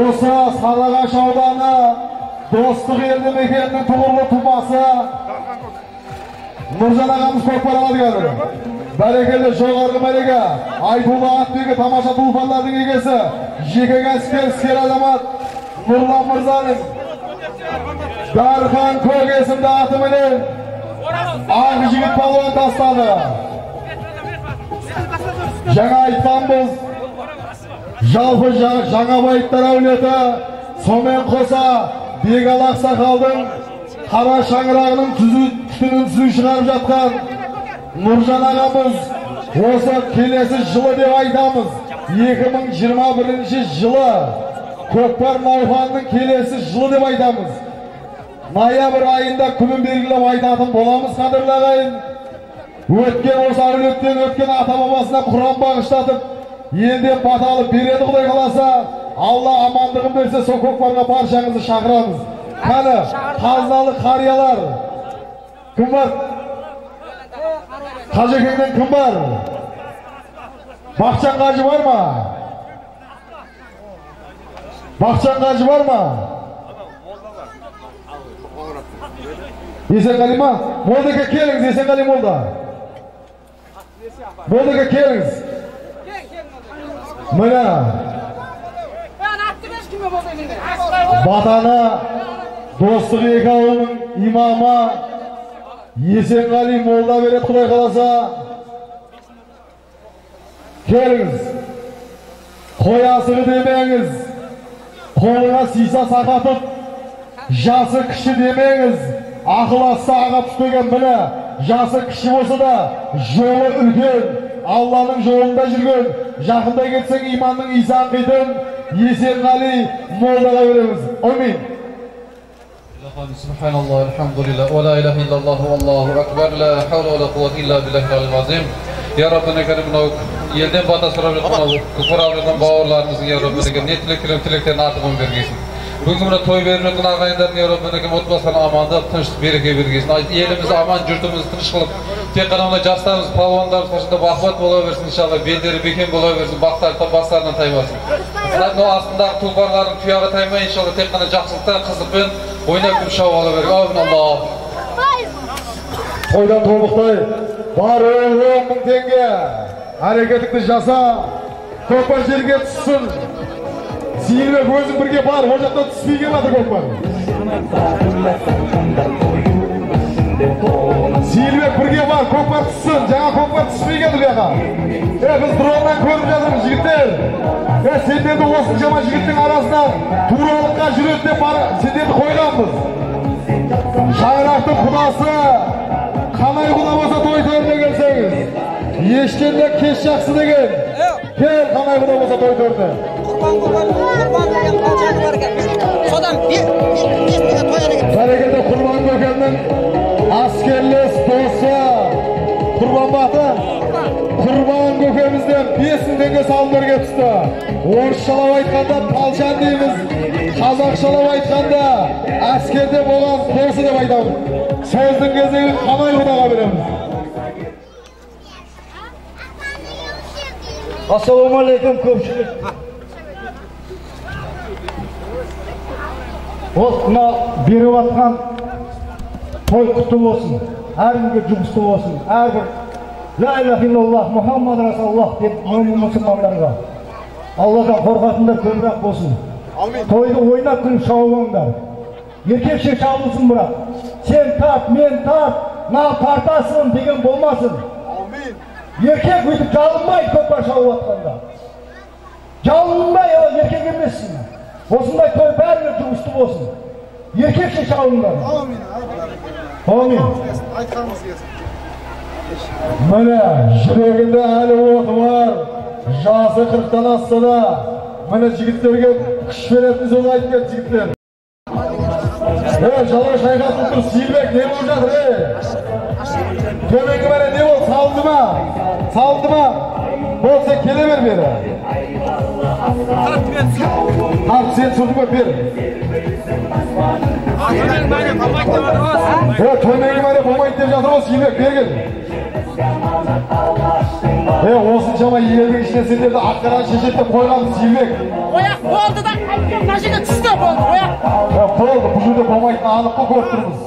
[SPEAKER 1] осы Сарыағаш ауданы Достық елді мекенінің тұғырлы тумасы Нұржан ағамыз көкпар алады қазір. Бәрекелді, жоғарғы мәреге Айтулы атбегі, тамаша тұлпарлардың егесі, жеке кәсіпкер, іскер азамат Нұрлан мырзаның Дархан Көк есімді атыменен Ақ жігіт палуан тастады. Жаңа айтқанбыз, жалпы Жаңабаевтар әулеті, сонымен қоса Бегалы ақсақалдың қара шаңырағының түтінін түзу шығарып жатқан Нұржан ағамыз осы келесі жылы деп айтамыз. 2021 жылы көкпар науқанының келесі жылы деп айтамыз. Ноябрь айында күнін белгілеп айтатын боламыз, қадірлі ағайын. Өткен осы әулеттен өткен ата-бабасына Құран бағыштатып, елден бата алып береді Құдай қаласа. Алла амандығын берсе, сол көкпарға баршаңызды шақырамыз. Қаны, қазыналы қариялар. Кім бар? Қажекеңнен кім бар? Бақытжан қажы бар ма? Бақытжан қажы бар ма? Есенғали ма? Молдеке келіңіз, Есенғали молда. Молдеке келіңіз. Міне. Батаны достық екі ауылының имамы Есенғали молда береді, Құдай қаласа. Келіңіз. Қой асығы демеңіз. Қолыңа сиса сақатып, жасы кіші демеңіз. Ақыл асса аға түспеген, міне, жасы кіші болса да жолы үлкен, Алланың жолында жүрген, жақында кетсең иманның иісі аңқитын Есенғали молдаға береміз. Әмин.
[SPEAKER 11] Subhanallah, elhamdülillah, ve la ilahe illallah, allahu ekber, la havle ve la kuvvete illa billahil azim. Ya Rabbine kerim, елден бата сұрап жатқан, күпір алып жатқан бауырларымыздың, я Rabbine kerim, не тілек тілектерін артығын бергейсің. Бүгінгі мына той беріп жатқан ағайындардың, я Rabbine kerim, отбасына амандық, тыныштық, береке бергейсің. Еліміз аман, жұртымыз тыныш қылып, тек қана мына жастарымыз, палуандарымыз қашанда бақуат бола берсін, иншалла, белдері бекем бола берсін, бақтары бастарынан таймасын. Мынау астындағы тұлпарлардың тұяғы таймай, иншалла, тек қана жақсылықта, қызықпен ойнап күліп шауып ала берген. Әумин Аллах.
[SPEAKER 1] Тойдан тобықтай бар 10 мың теңге. Әрекетіңді жаса, көкпар жерге түссін. Сейілбек өзің бірге бар, ол жақтан түспей келіп жатыр көкпар. Сейілбек бірге бар, көкпар түссін. Жаңа көкпар түспей келді бұяққа. Біз дроннан көріп жатырмыз, жігіттер. Сендерді осыншама жігіттің арасынан туралыққа жүреді деп сендерді қойғанбыз. Шаңырақтың құдасы қанай құда болса той төріне келсеңіз. Ештен де кеш жақсы деген. Кел, қанай құда болса той төріне.
[SPEAKER 12] Құрбан деген патшаны бар екен. Содан 5 теңге той екен.
[SPEAKER 1] Бәрекелді, Құрбан көкемнің аскерлес досы Құрбан батыр. Құрбан көкемізден 5 мың теңге салымдарға түсті. Орысшалап айтқанда палшан дейміз, қазақшалап айтқанда әскерде болған досы деп айтамыз. Сөздің кезегін қанай құдаға береміз.
[SPEAKER 3] Ассалаумағалейкум көпшілік. Ол мына беріп жатқан той құтты болсын, әркімге жұғысты болсын, әрбір ла илаха иллаллах Мұхаммад расулаллах деп момын мұсылмандарға Алладан қорқатындар көбірек болсын. Тойды ойнап күліп шауып алыңдар. Еркекше шабылсын бірақ. Сен тарт, мен тарт, мынау тартасың деген болмасын. Еркек өйтіп жалынбайды көкпар шауып жатқанда. Жалынбай, ол еркек емессің. Осындай той бәріне жұғысты болсын. Еркекше шабыңдар.
[SPEAKER 4] Әумин.
[SPEAKER 3] Әумин.
[SPEAKER 4] Айтқаныңыз келсін.
[SPEAKER 1] Міне, жүрегінде әлі оты бар. Жасы 40-тан асса да, міне жігіттерге күш беретін сөз айтып кетті жігіттер. Жалау шайқасып тұр, Сейілбек, не болып жатыр? Төменгі мәре не болды? Салынды ма? Салынды ма? Болды, сен келе бер бері. Тарт, сен түсірдің бе? Бер. Төменгі мәре болмайды деп жатыр ғой, Сейілбек, бері кел. Осыншама елдің ішіне сендерді ақ-қараны шешеді деп қойғанбыз, Сейілбек.
[SPEAKER 12] Ояқ болды да, қайткен мына жерге түсті, болды, ояқ.
[SPEAKER 1] Болды, бұл жерде болмайтыны анық қой, көріп тұрмыз.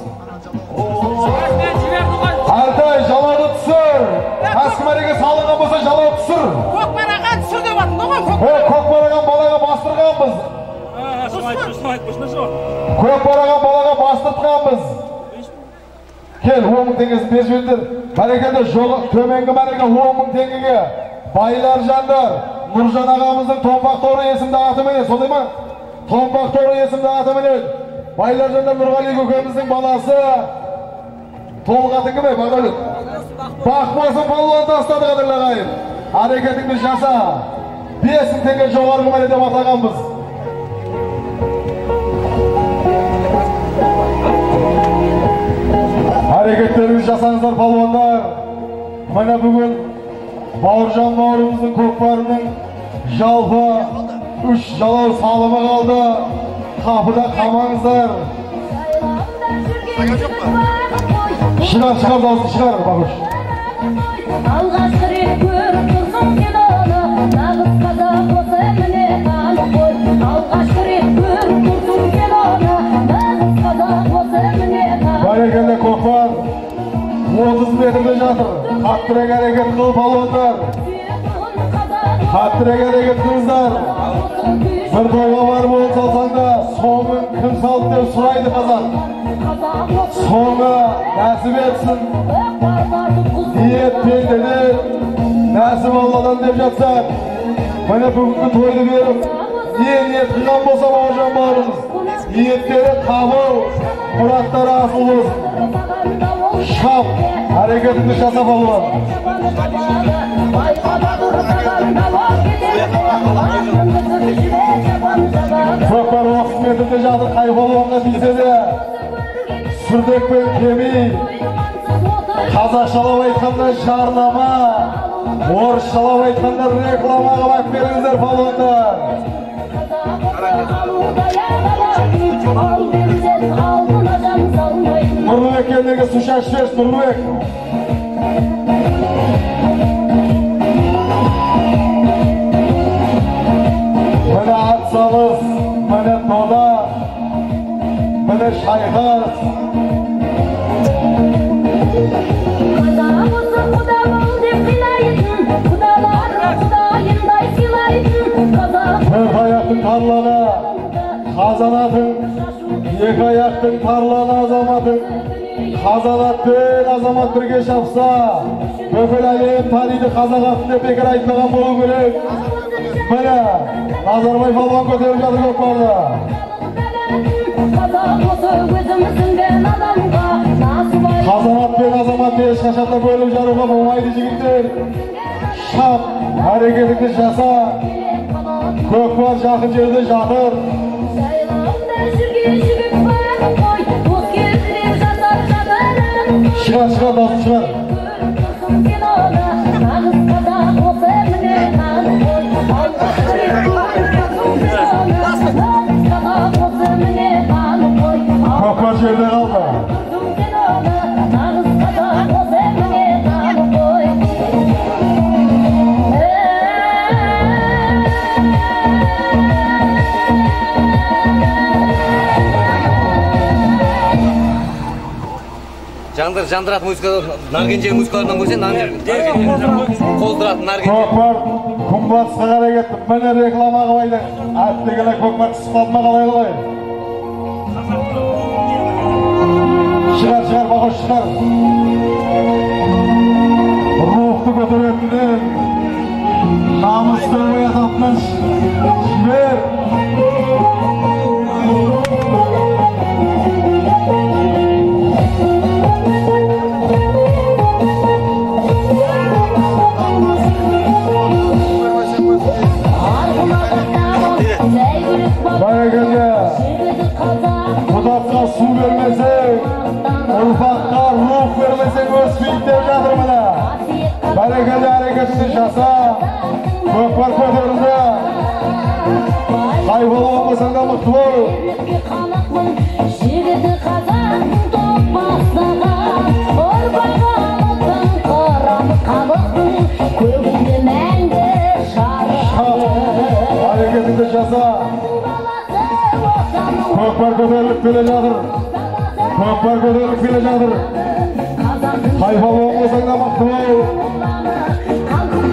[SPEAKER 1] Әлтай, жалауды түсір. Әскі мәреге салынған болса, жалау түсір.
[SPEAKER 12] Көкпар аға түсір деп жатыр ғой, көкпар.
[SPEAKER 1] Көкпар аған балаға бастырғанбыз. Көкпар аған балаға бастырғанбыз. бастыртқанбыз. Кел, 10 мың теңгесін беріп жіберіңдер. Бәрекелді, төменгі мәреге 10 мың теңгеге. Байлар жандар, Нұржан ағамыздың Томпақ торы есімді аты менен, сондай ма? Томпақ торы есімді аты менен. Байлар жандар Нұрғали көкеміздің баласы. Толық аты кім ей, Бағдәулет? Бақ болсын палуан тастады, қадірлі ағайын. Әрекетіңді жаса. 5 мың теңге жоғарғы мәре деп атағанбыз. Әрекеттеріңізді жасаңыздар палуандар. Міне бүгін Бауыржан бауырымыздың көкпарының жалпы 3 жалау салымы қалды. Қапыда қалмаңыздар. Шығар, шығар дауысын, шығар, Бағыш.
[SPEAKER 10] Алғашқы рет көріп тұрсың сен оны, нағыз қазақ осы міне танып қой. Алғашқы рет көріп тұрсың сен оны, нағыз қазақ осы міне танып.
[SPEAKER 1] Бәрекелді, көкпар 30 метрде жатыр. Қаттырақ әрекет қыл палуандар. Қаттырақ әрекет қылыңыздар. Бір тойға барып ол салсаң да, соңын кім салды деп сұрайды қазақ. Соңы нәсіп етсін. Ниет пендеден, нәсіп Алладан деп жатсақ, міне бүгінгі тойды беріп, не ниет қылған болса Бауыржан бауырымыз, ниеттері қабыл, мұраттары асыл болсын. Шап, әрекетіңді жаса палуан. Көкпар 30 метрде жатыр, қай палуанға тисе де, сүрдекпен кемей, қазақшалап айтқанда жарнама, орысшалап айтқанда реклама қылып беріңіздер палуандар. Нұрлыбек келдегі су шашып жіберші, Нұрлыбек. Міне ат салыс, міне дода, міне шайқас.
[SPEAKER 10] Қазақ осы құда бол деп қинайтын, құдалар құдайындай сыйлайтын. Қазақ
[SPEAKER 1] Төрт аяқтың тарланы қазанатын, екі аяқтың тарланы азаматын. Қазанат пен азамат бірге шапса, бүкіл әлем таниды қазақ атын деп бекер айтпаған болу керек. Міне Назарбай палуан көтеріп жатыр көкпарды.
[SPEAKER 10] Қазақ осы өзіміздің адамға насыбай.
[SPEAKER 1] Қазанат пен азаматты ешқашан да бөліп жаруға болмайды жігіттер. Шап, әрекетіңді жаса. Көкпар жақын жерде жатыр.
[SPEAKER 10] Жайлауында жүрген жігіт бар қой, дос келді деп жасап жатырын.
[SPEAKER 1] Шығар, шығар, даусын шығар.
[SPEAKER 10] Көріп тұрсың сен оны, нағыз қазақ осы міне танып қой. Алғашқы рет көріп тұрсың сен оны, нағыз қазақ осы міне танып қой.
[SPEAKER 1] Көкпар жерде қалды.
[SPEAKER 10] Тұрсың сен оны, нағыз қазақ осы міне танып қой.
[SPEAKER 13] Жандыр, жандыратын музыка, Наргенже музыкаларынан көрсең, қоздыратын Наргенже.
[SPEAKER 1] Көкпар күнбатысқа қарай кетті. Міне реклама қылып айтайын. Әттегене көкпар түсіп қалды ма, қалай қалай? Шығар, шығар, Бағош, шығар. Рухты көтеретінен, намысты оятатынын жібер. Бәрекелді, бұтаққа су бермесең, ұрпаққа рух бермесең өспейді деп жатыр міне. Бәрекелді, әрекетіңді жаса. Көкпар көтерілді. Қай палуан болсаң да мықты бол.
[SPEAKER 10] Жігіті қазақтың топ бастаған, ұрпағы ұлттың қыраны халықтың көгінде мәңгі жарқырап.
[SPEAKER 1] Әрекетіңді жаса. Көкпар көтеріліп келе жатыр. Көкпар көтеріліп келе жатыр. Қай палуан болсаң да мықты бол.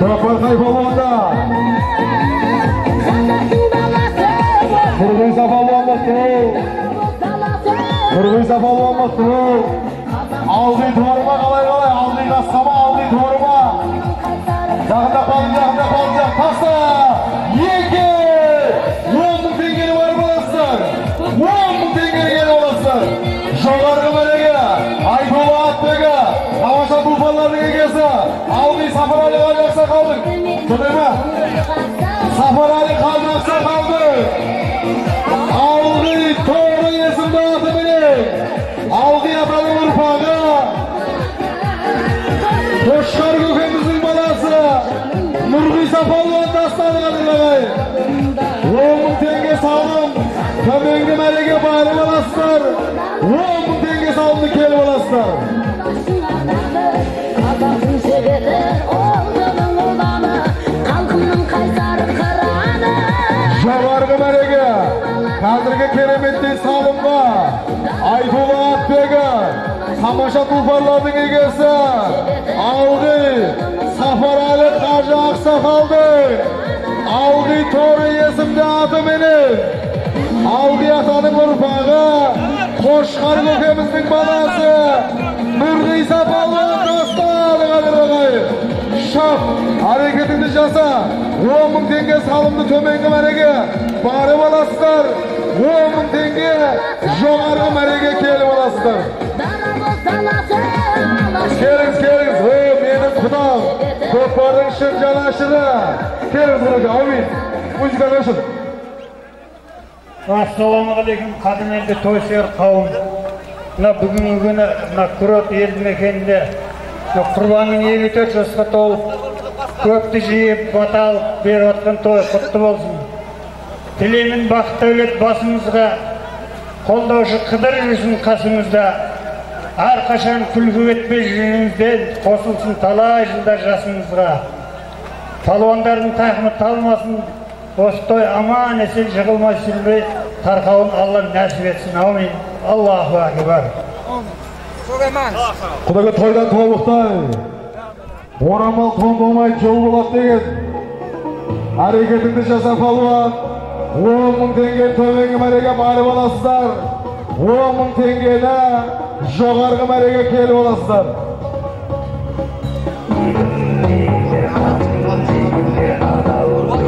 [SPEAKER 1] Көкпар қай палуанда? Нұрғиса палуан мықты бол. Нұрғиса палуан мықты бол. Алғи торыма қалай қалай, алғи қасқама, алғи торыма. Жақында қалды, жақында қалды, таста! 2! 10 мың теңгені барып аласыздар. 10 мың теңгені келіп аласыздар. Жоғарғы мәреге Айдолла атбегі, тамаша тұлпарлардың егесі, Алғи Сапарәлі қажы ақсақалдың. Сондай ма? Сапарәлі қажы ақсақалдың. Алғи торы есімді атыменен Алғи атаның ұрпағы, Қошқар көкеміздің баласы Нұрғиса палуан тастады қадірлі ағайын. 10 мың теңге салым, төменгі мәреге барып аласыздар. 10 мың теңге салымды келіп аласыздар.
[SPEAKER 10] Қазақтың жігіті, ұлтының ұланы, халқымның қайсар қыраны.
[SPEAKER 1] Жоғарғы мәреге қазіргі кереметтей салымға Айдолла атбегі, тамаша тұлпарлардың егесі, Алғи Сапарәлі қажы ақсақалдың Алғи торы есімді атыменен Алғи атаның ұрпағы, Қошқар көкеміздің баласы Нұрғиса палуан тастады қадірлі ағайын. Шап, әрекетіңді жаса. 10 мың теңге салымды төменгі мәреге барып аласыздар. 10 мың теңге жоғарғы мәреге келіп аласыздар. Келіңіз, келіңіз. О, менің құдам, көкпардың шын жанашыры. Келіңіз, құдаш, әумин. Музыканы өшір.
[SPEAKER 9] Ассалаумағалейкум, қадірменді той сүйер қауым. Мына бүгінгі күні мына Курорт елді мекенінде Құрбанның 54 жасқа толып, көпті жиып, бата алып беріп жатқан той құтты болсын. Тілеймін бақыт дәулет басымызға, қолдаушы Қыдыр жүрсін қасымызда. Әрқашан күлкі кетпей жүзіңізден қосылсын талай жылдар жасымызға. Палуандардың тақымы талмасын, осы той аман есен жығылмай сүрінбей тарқауын Алла нәсіп етсін. Аумин. Аллаху акбар.
[SPEAKER 1] Құдайға тойдан тобықтай, орамал тон болмай жол болады деген. Әрекетіңді жаса палуан. 10 мың теңге төменгі мәреге барып аласыздар. 10 мың теңгені жоғарғы мәреге келіп аласыздар.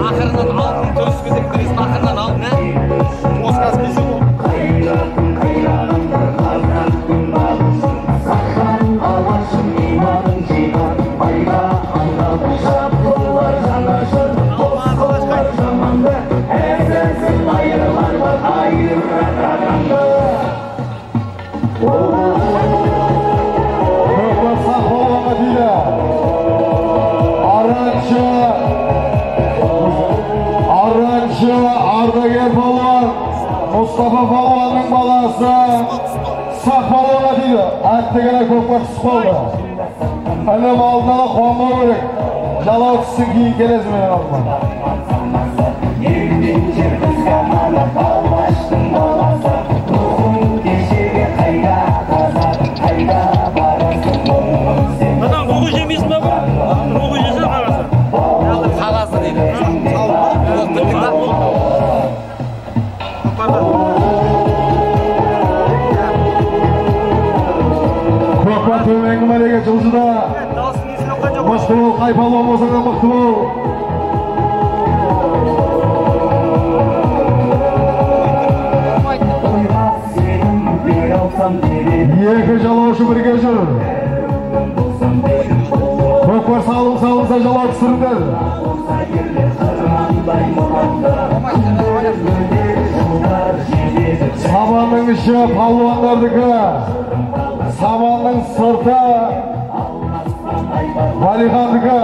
[SPEAKER 13] Ақырынан алтын төсіп кетіп, ақырынан алтын, ә?
[SPEAKER 1] Көкпар сақ палуанға тиді. Араншы ардагер палуан Мұстафа палуанның баласы сақ палуанға тиді. Әттегене көкпар түсіп қалды. Інім, алдын ала қуанбау керек. Жалау түссін, кейін келесің менің алдыма.
[SPEAKER 6] Адам руғы жемейсің ба бұл? Руғы жесе қарасы.
[SPEAKER 13] Қағазы дейді. Ол біттің ба?
[SPEAKER 1] Көкпар төменгі мәреге жылжыды. Мықты бол, қай палуан болсаң да мықты бол. Екі жалаушы бірге жүр. Көкпар салым салынса жалау түсіріңдер. Сабанның іші палуандардікі, сабанның сырты Валихандікі.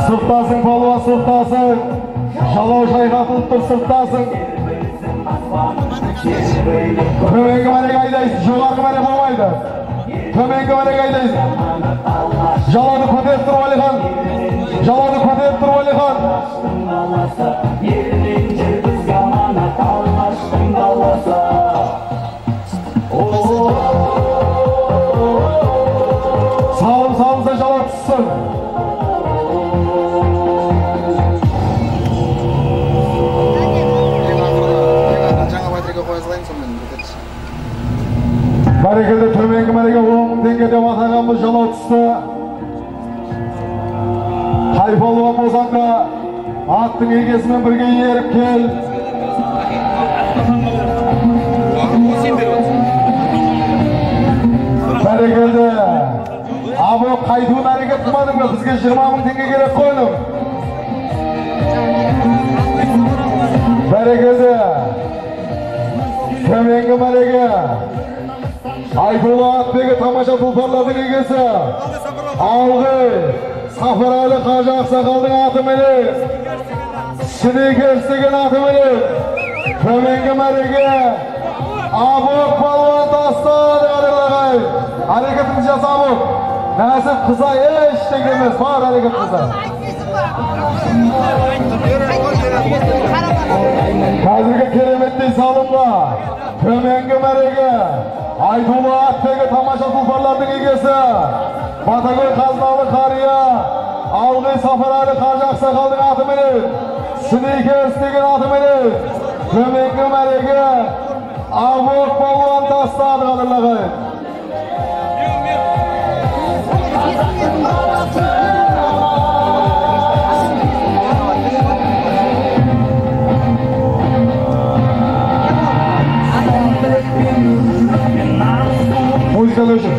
[SPEAKER 1] Сырттасың палуан, сырттасың. Жалау шайқатылып тұр, сырттасың. Төменгі мәреге айдайсың, жоғарғы мәре болмайды. Төменгі мәреге айдайсың. Жалауды көтеріп тұр Валихан. Жалауды көтеріп тұр Валихан. Салым салынса жалау түссін. жалау түсті. Қай палуан болсаң да аттың егесімен бірге еріп кел. Бәрекелді. Абы қайтуын әрекет қылмадың ба? Бізге 20 мың теңге керек қойдым. Бәрекелді. Төменгі мәреге Айдулла атбегі тамаша тұлпарлардың егесі. Алғы Сафарәлі қажы ақсақалдың атыменен, Сникерс деген атыменен төменгі мәреге Абық палуан тастады. Қадірлі ағайын, әрекетіңізді жаса, Абық. Нәсіп қылса ештеңе емес, бар әрекет қылса. Қазіргі кереметтей салымға төменгі мәреге Айтулы атбегі тамаша тұлпарлардың егесі Батагөй қазыналы қария Алғи Сафарәлі қажы ақсақалдың атыменен, Сникерс деген атыменен төменгі мәреге Абық палуан тастады. Қадірлі ағайын, музыканы өшір.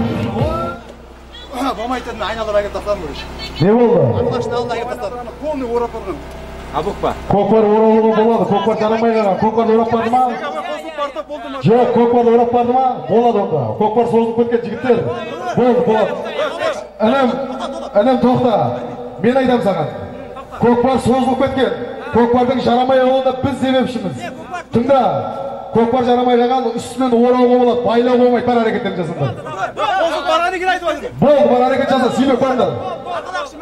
[SPEAKER 4] Болмайды дедім, айналып әкеліп тастадым короче.
[SPEAKER 1] Не болды?
[SPEAKER 4] Аттың алдына әкеліп тастадым. Полный орап барған.
[SPEAKER 13] Абық па?
[SPEAKER 1] Көкпар оралуға болады. Көкпар жарамай қалған. Көкпарды орап барды ма? Жоқ, көкпарды орап барды ма? Болады онда. Көкпар созылып кеткен, жігіттер. Болды, болады. Інім, інім, тоқта. Мен айтамын саған. Көкпар созылып кеткен. Көкпардың жарамай қалуына біз себепшіміз. Тыңда. Көкпар жарамай қалған, үстінен орауға болады, байлауға болмайды. Бар әрекеттерін жасаңдар. Болды, бар әрекет жаса, сүймек барыңдар.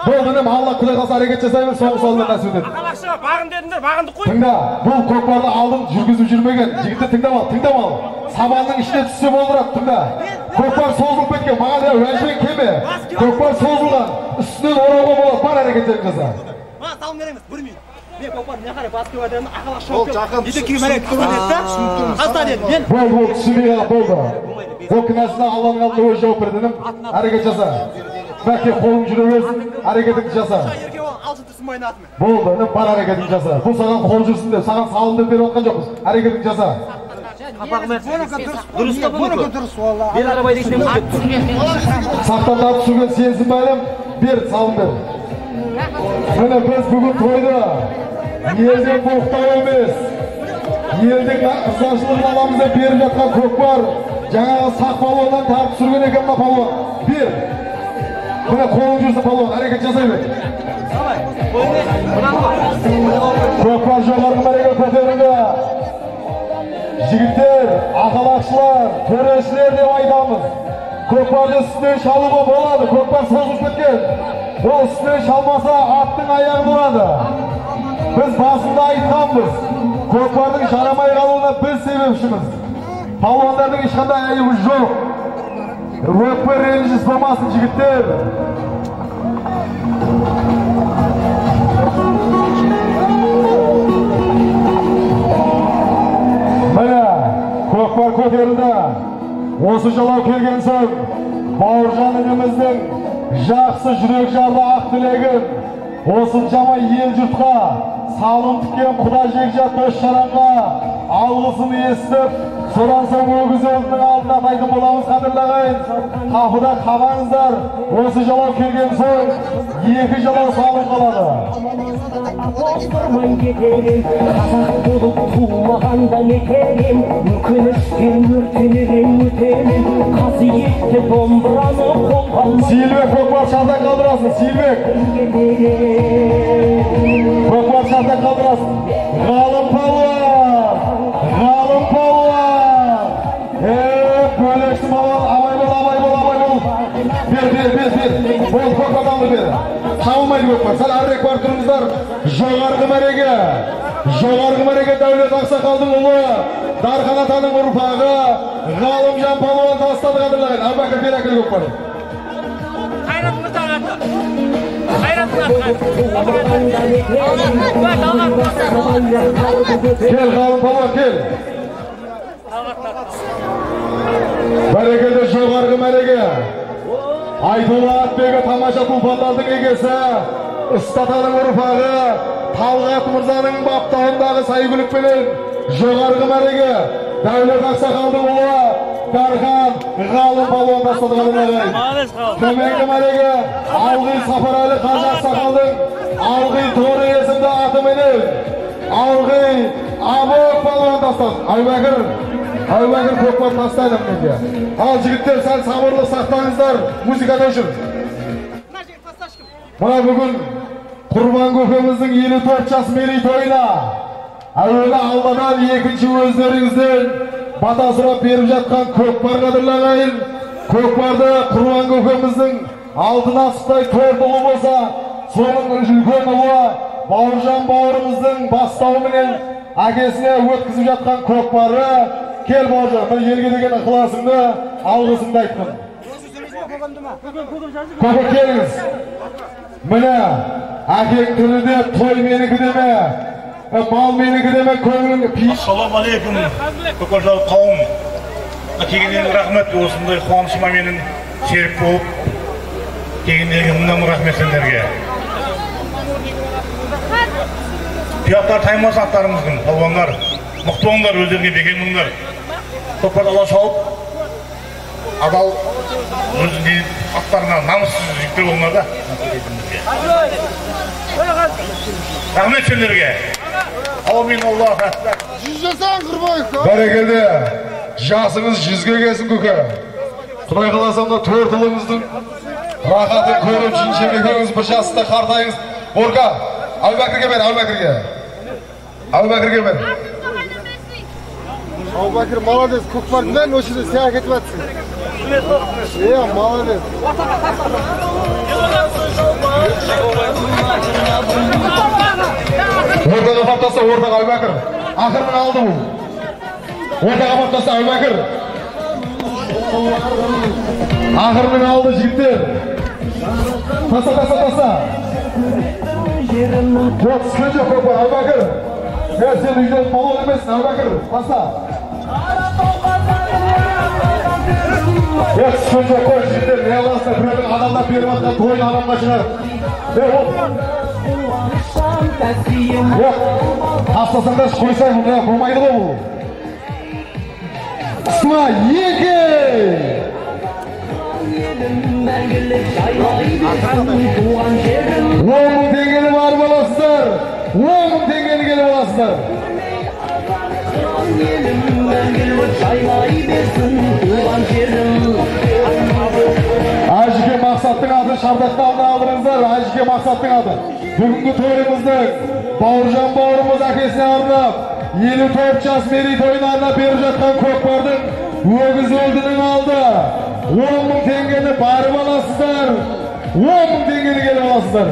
[SPEAKER 1] Болды, інім, Алла құдай қалса әрекет жасай бер, соңғы салымда нәсіп етеді.
[SPEAKER 6] Бағын дедіңдер, бағынды қой.
[SPEAKER 1] Тыңда, бұл көкпарды алдын жүргізіп жүрмеген. Жігіттер, тыңдап ал, тыңдап ал. Сабанның ішіне түссе болдырады, тыңда. Көкпар созылып кеткен, маған уәжбен келме. Көкпар созылған, үстінен орауға болады, бар әрекеттерін жаса.
[SPEAKER 6] Маған салым керек емес, 1 минут. Мен көкпар мына қарай басып келіп жатырмын, ақалақ шауып келіп. Ете күйеуім әрекет көрмеді да. Таста деді. Мен
[SPEAKER 1] болды, болды, түсінбей қалған, болды. Ол кінәсіне Алланың алдында өзі жауап береді, інім. Әрекет жаса. Бәке, қолың жүре берсін, әрекетіңді жаса. Болды, інім, бар әрекетіңді жаса. Бұл саған қол жүрсін деп, саған салым деп беріп жатқан жоқпыз. Әрекетіңді жаса.
[SPEAKER 13] Дұрыс та бұнікі. Бері қарабай дейтін
[SPEAKER 1] Сақтан тартып түсірген сенсің бе, інім? Бер, салым бер. Міне біз бүгін тойды елден боқтау емес, елдің ырзашылығын аламыз деп беріп жатқан көкпар жаңағы сақ палуаннан тартып түсірген екен мына палуан. Бер. Міне қолың жүрсін, палуан, әрекет жасай бер. Көкпар жоғарғы мәреге көтерілді. Жігіттер, ақалақшылар, төрешілер деп айтамыз. Көкпарды үстінен шалуға болады, көкпар созылып кеткен. Ол үстінен шалмаса аттың аяғы болады. Біз басында айтқанбыз, көкпардың жарамай қалуына біз себепшіміз. Палуандардың ешқандай айыбы жоқ. Өкпе реніш болмасын, жігіттер. Міне, көкпар көтерілді. Осы жалау келген соң Бауыржан ініміздің жақсы жүрек жарды ақ тілегін осыншама ел жұртқа салым тіккен құда жекжат дос жаранға алғысын естіп, содан соң өгіз өзінің алдына атайтын боламыз. Қадірлі ағайын, қапыда қабаңыздар. Осы жалау келген соң екі жалау салым қалады.
[SPEAKER 10] Қазақ болып тумағанда не керем, өкініштен өртенерем өтемін, қасиетті домбыраны қолға алмай.
[SPEAKER 1] Сейілбек, көкпар шартан қалдырасың, Сейілбек. Көкпар шартан қалдырасың. Ғалым палуан, Ғалым палуан. Бөлексің палуан, абай бол, абай бол, абай бол. Бер, бер, бер, бер. Болды, көкпарды алды, бер. Шабылмайды көкпар. Сәл әрірек барып тұрыңыздар. Жоғарғы мәреге, жоғарғы мәреге Дәулет ақсақалдың ұлы, Дархан атаның ұрпағы Ғалымжан палуан тастады. Қадірлі ағайын, Әбубәкір, бер әкел көкпарды.
[SPEAKER 6] Қайрат мырзаға аты. Қайрат мырзаға.
[SPEAKER 1] Кел, Ғалым палуан, кел. Бәрекелді, жоғарғы мәреге Айтулы атбегі тамаша тұлпарлардың егесі, Ұстатаның ұрпағы Талғат мырзаның баптауындағы сәйгүлікпенен жоғарғы мәреге Дәулет ақсақалдың ұлы Дархан Ғалым палуан тастады. Төменгі мәреге Алғи Сапарәлі қажы ақсақалдың Алғи Торы есімді атыменен Алғи Абок палуан тастады. Әубәкір көкпар тастайды менде. Ал жігіттер, сәл сабырлық сақтаңыздар, музыканы өшір. Мына бүгін Құрбан көкеміздің 54 жас мерейтойына әуелі Алладан, екінші өздеріңізден бата сұрап беріп жатқан көкпар, қадірлі ағайын. Көкпарды Құрбан көкеміздің алтын асықтай төрт ұлы болса, соның үлкен ұлы Бауыржан бауырымыздың бастауыменен әкесіне өткізіп жатқан көкпары. Кел, Бауыржан, мына елге деген ықыласыңды, алғысыңды айтқын. Көке, келіңіз. Міне, әкең тіріде той менікі деме, мал менікі деме, көңілің.
[SPEAKER 14] Ассалаумағалейкум, көкпаршылар қауым. Келгендеріңе рахмет, осындай қуанышыма менің серік болып келгендеріңе мыңнан мың рахмет сендерге. Тұяқтар таймас аттарымыздың, палуандар, мықты болыңдар, өздеріңе бекем болыңдар. Көкпарды ала шауып, адал өзінің аттарына намыссыз жігіттер болыңдар да. Рахмет сендерге. Аумин, Аллаху акбар.
[SPEAKER 4] 100 жасаң, Құрбан.
[SPEAKER 1] Бәрекелді. Жасыңыз 100-ге келсін, көке. Құдай қаласа, мына төрт ұлыңыздың рахатын көріп, жеңешем екеуіңіз бір жаста қартайыңыз. Борка, Әубәкірге бер, Әубәкірге. Әубәкірге бер.
[SPEAKER 4] Әубәкір молодец, көкпардың бәрін осы жерде сен әкетіп жатсың. Иә, молодец.
[SPEAKER 1] Ортаға апарып таста, ортаға, Әубәкір. Ақырының алды бұл. Ортаға апарып таста, Әубәкір. Ақырының алды, жігіттер. Таста, таста, таста. Жоқ, түскен жоқ көкпар, Әубәкір. Сен үйден палуан емессің, Әубәкір. Таста. Түскен жоқ қой, жігіттер, не аласыңдар, біреудің адамдап беріп жатқан тойын адамға шығарып. Жоқ, тастасаңдаршы, қойсаң, мына болмайды ғой бұл. Қысма, 2! 10 мың теңгені барып аласыздар, 10 мың теңгені келіп аласыздар. Әжіке Мақсаттың аты шардақты алдына алдырыңыздар. Әжіке Мақсаттың аты. Бүгінгі тойымыздың Бауыржан бауырымыз әкесіне арнап 54 жас мерейтойына арнап беріп жатқан көкпардың өгіз өлдінің алды. 10 мың теңгені барып аласыздар. 10 мың теңгені келіп аласыздар.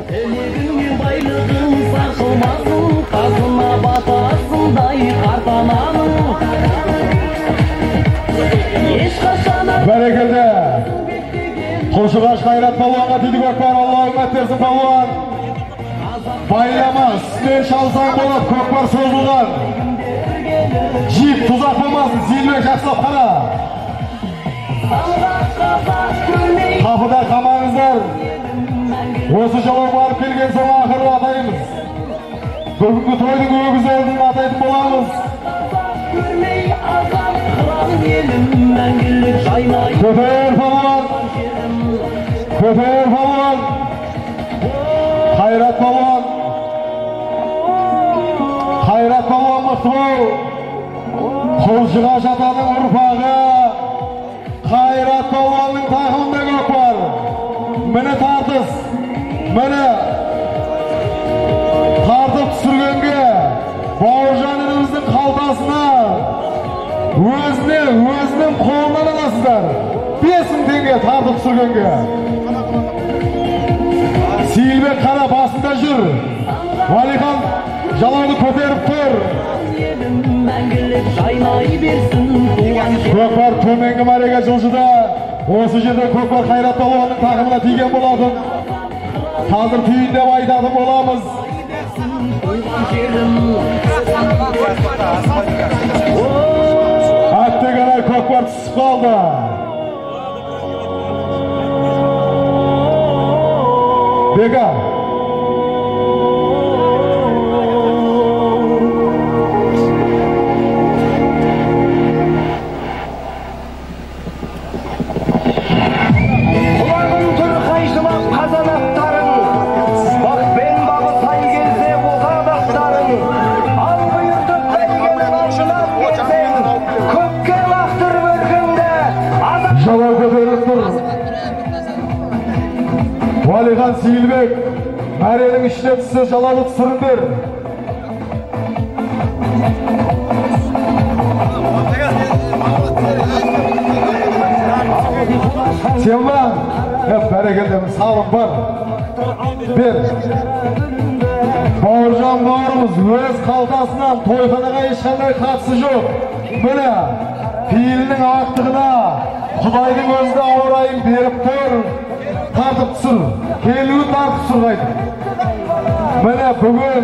[SPEAKER 10] Тілегіңмен байлығың сарқылмасын, қазына батасындай қарт ананың. Ешқашан.
[SPEAKER 1] Бәрекелді. Құлшығаш Қайрат палуанға тиді көкпар. Алла үміт берсін, палуан. Байлама, үстінен шалсаң болады, көкпар созылған. Жип тұзақ болмасын, Зейінбек, жақсылап қара. Қапыда қамаңыздар. Осы жалау барып келген соң ақыры атаймыз. Бүгінгі тойдың өгіз орнын атайтын боламыз. Көтер палуан, көтер палуан, Қайрат палуан, Қайрат палуан мықты бол. Құлшығаш атаның ұрпағы Қайрат палуанның тақымында көкпар. Міне тартыс, міне тартып түсіргенге Бауыржан ініміздің қалтасына өзіне, өзінің қолынан аласыздар. 5 мың теңге тартып түсіргенге. Сейілбек қара басында жүр. Уәлихан жалауды көтеріп тұр. Көкпар төменгі мәреге жылжыды. Осы жерде көкпар Қайрат палуанның тақымына тиген болатын. Қазір түйіндеп айтатын боламыз. Әттеген-ай, көкпар түсіп қалды. Сейілбек. Мәренің ішіне түссе жалауды түсіріңдер. Сен ба? Бәрекелді, салым бар. Бер. Бауыржан бауырымыз өз қалтасынан тойханаға ешқандай қатысы жоқ. Міне, пейілінің ақтығына Құдайдың өзі де ауа райын беріп тұр. Тартып түсір. Келуін тартып түсір қайтып. Міне, бүгін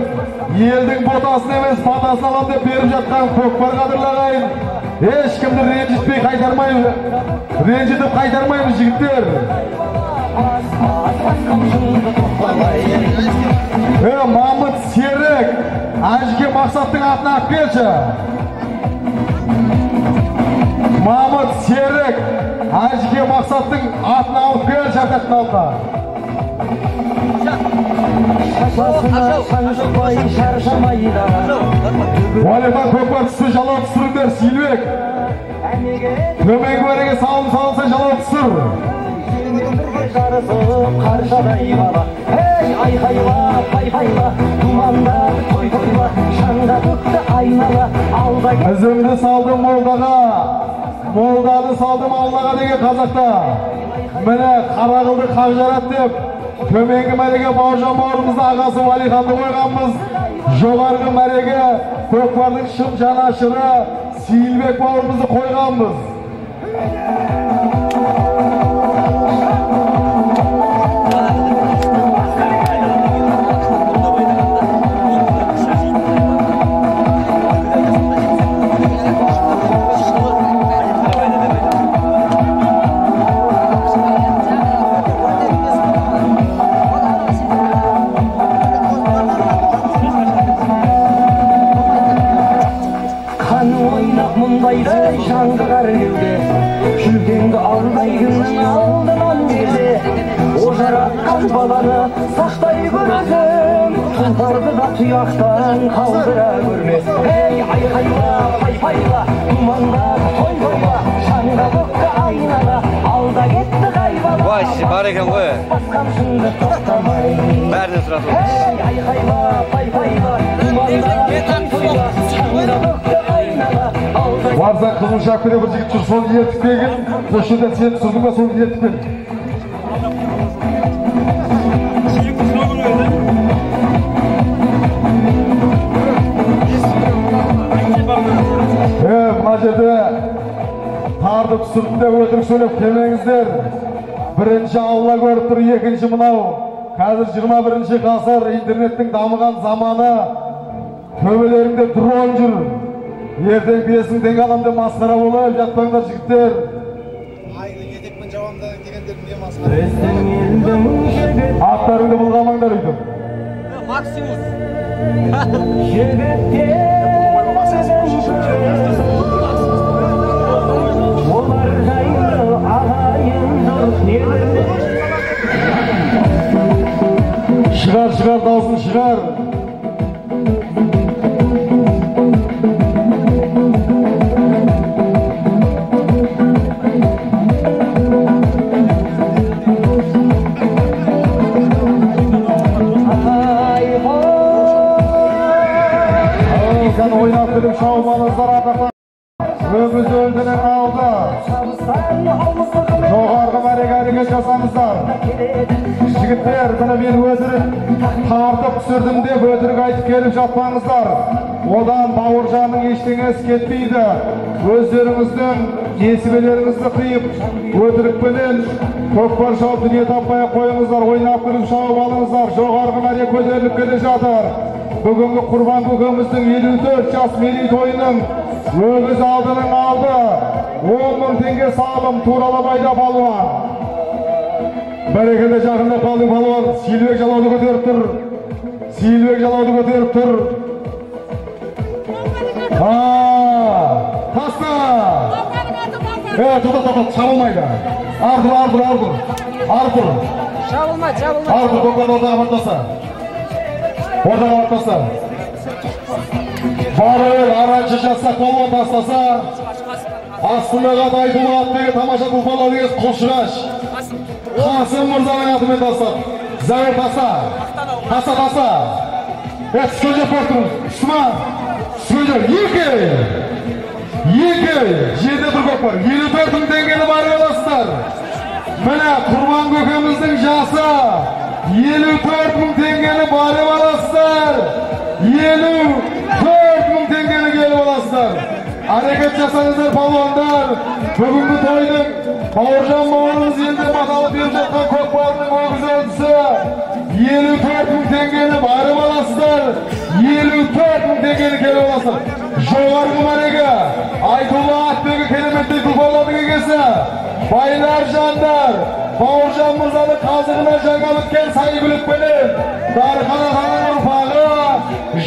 [SPEAKER 1] елдің ботасын емес, батасын алам деп беріп жатқан көкпар қадірлі ағайын. Ешкімді ренжітпей қайтармаймыз. Ренжітіп қайтармаймыз жігіттер. Мамыт Серік, Әжіке Мақсаттың атына алып келші. Мамыт Серік, Әжіке Мақсаттың атына алып келші, ататын алдына. Уәлихан көкпар түсті, жалау түсіріңдер, Сейілбек. Төменгі мәреге салым салынса жалау түсір.
[SPEAKER 15] Жарысып қаршадай бала, ей айқайла, пайпайла, думанда той тойла, шаңға төкті айнала, алда.
[SPEAKER 1] Ізімді салдым молдаға, молданы салдым аллаға деген қазақта. Міне қара қылды қақ жарат деп төменгі мәреге Бауыржан бауырымыздың ағасы Уәлиханды қойғанбыз. Жоғарғы мәреге көкпардың шын жанашыры Сейілбек бауырымызды қойғанбыз.
[SPEAKER 15] Жаңғырар кеуде, жүлдеңді алдай күннің алдынан берде, ожаратқан баланы сақтай көр өзің, тұлпарды да тұяқтан қалдыра көрме. Ей айқайла, пайпайла, думанда той тойла, шаңға төкті айнала, алда кетті қай бала.
[SPEAKER 13] Вай, бар екен ғой.
[SPEAKER 15] Басқамшыңды тоқтамай.
[SPEAKER 13] Бәрінен сұрасың.
[SPEAKER 15] Ей айқайла, пайпайла, думанда той тойла, шаңға төкті айнала.
[SPEAKER 1] Барса қызыл шапкеде бір жігіт жүр, соны ертіп келген. Осы жерден сені түсірдің ба, соны ертіп кел. Мына жерде тартып түсірдім деп өтірік сөйлеп келмеңіздер. Бірінші Алла көріп тұр, екінші мынау. Қазір 21-ші ғасыр, интернеттің дамыған заманы. Төбелерінде дрон жүр. Ертең 5000 теңге алам деп масқара болып жатпаңдар жігіттер. Аттарыңды былғамаңдар өйтіп.
[SPEAKER 13] Максимус.
[SPEAKER 1] Шығар, шығар, даусын шығар. Ойнап келіп шаумаңыздар атақты. Өгіз өлдінің алды. Жоғарғы мәреге әрекет жасаңыздар. Жігіттер, міне мен өтірік тартып түсірдім деп өтірік айтып келіп жатпаңыздар. Одан Бауыржанның ештеңесі кетпейді. Өздеріңіздің несібелеріңізді қиып, өтірікпенен көкпар шауып дүние таппай қойыңыздар. Ойнап келіп шауып алыңыздар. Жоғарғы мәре көтеріліп келе жатыр. Бүгінгі Құрбан көкеміздің 54 жас мерейтойының өгіз алдының алды. 10 мың теңге салым туралабайда палуан. Бәрекелді, жақында қалдың палуан. Сейілбек жалауды көтеріп тұр. Сейілбек жалауды көтеріп тұр. Таста! Тоқта, тоқта, шабылмайды. Артур, Артур, Артур. Артур.
[SPEAKER 12] Шабылмайды, шабылмайды.
[SPEAKER 1] Артур, тоқта, ортаға барып. Ортаға барып таста. Барыр, араншы жасса, қолға тастаса, Астынаға Айтулы атты тамаша тұлпарлар деген Құлшығаш. Қасым мырзаның атымен тастады. Зәуір таса. Таса, таса. Түскен жоқ болып тұрмыз. Түсті ма? Түскен жоқ. 2. 2. Жерде тұр көкпар. 54 мың теңгені барып аласыздар. Міне Құрбан көкеміздің жасы 54 мың теңгені барып аласыздар. 54 мың теңгені келіп аласыздар. Әрекет жасаңыздар палуандар. Бүгінгі тойдың Бауыржан бауырымыз елден баталып беріп жатқан көкпарының өгіз өлтісі 54 мың теңгені барып аласыздар. 54 мың теңгені келіп аласыздар. Жоғарғы мәреге Айтулы атбегі кереметтей тұлпарлардың егесі байлар жандар Бауыржан мырзаның қазығына жаңа біткен Сайгүлікпенен Дархан ағаның ұрпағы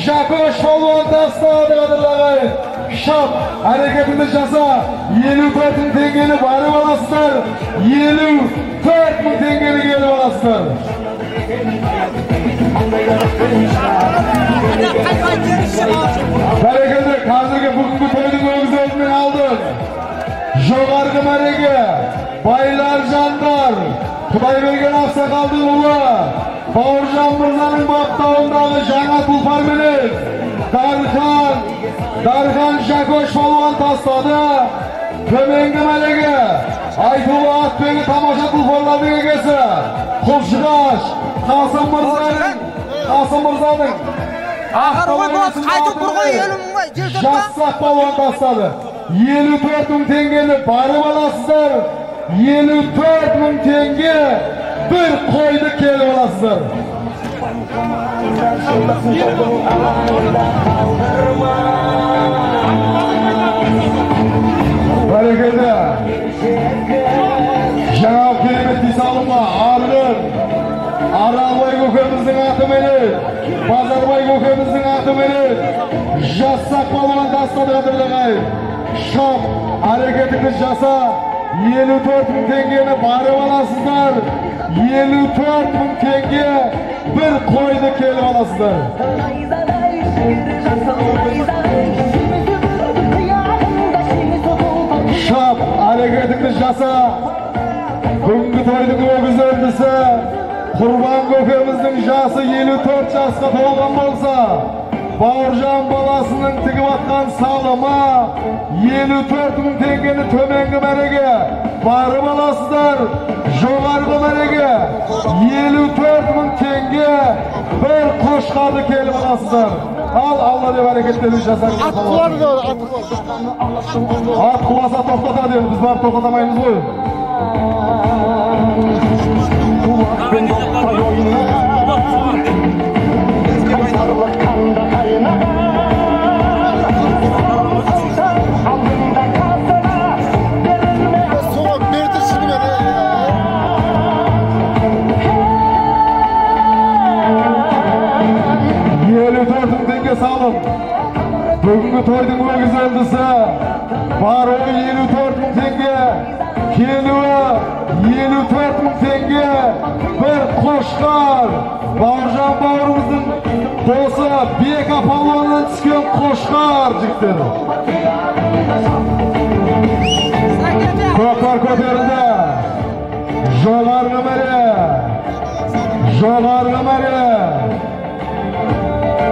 [SPEAKER 1] Жакош палуан тастады. Қадірлі ағайын, шап, әрекетіңді жаса. 54 мың теңгені барып аласыздар. 54 мың теңгені келіп аласыздар. Бәрекелді, қазіргі бүгінгі тойдың өгіз өзімен алдын. Жоғарғы мәреге байлар жандар Құдайберген ақсақалдың ұлы Бауыржан мырзаның баптауындағы жаңа тұлпарменен Дархан Жакош палуан тастады. Төменгі мәреге Айтулы атбегі тамаша тұлпарлардың егесі Құлшығаш Қасым мырзаның Жассақ палуан тастады. 54 мың теңгені барып аласыздар. 54 мың теңге бір қойды келіп аласыздар. Бәрекелді. Жаңа керемет дей Арғын Аралбай көкеміздің атыменен, Базарбай көкеміздің атыменен Жассақ палуан тастады. Қадірлі ағайын, шап, әрекетіңді жаса. 54 мың теңгені барып аласыздар. 54 мың теңге бір қойды келіп аласыздар. Шап, әрекетіңді жаса. Бүгінгі тойдың өгіз өлтісі Құрбан көкеміздің жасы 54 жасқа толған болса, Бауыржан баласының тігіп атқан салымы 54 мың теңгені төменгі мәреге барып аласыздар. Жоғарғы мәреге 54 мың теңге бір қошқарды келіп аласыздар. Ал Алла деп әрекеттерін жасаңыз.
[SPEAKER 4] Ат құлады, ат құласа.
[SPEAKER 1] Ат құласа тоқтатады енді, біз барып тоқтатамаймыз ғой.
[SPEAKER 4] Соға берді шынымен.
[SPEAKER 1] 54 мың теңге салым. Бүгінгі тойдың өгіз өлтісі баруы 54 мың теңге, келуі 54 мың теңге бір қошқар. Бауыржан бауырымыздың досы Бека палуаннан түскен қошқар жігіттер. Көкпар көтерілді. Жоғарғы мәре. Жоғарғы мәре.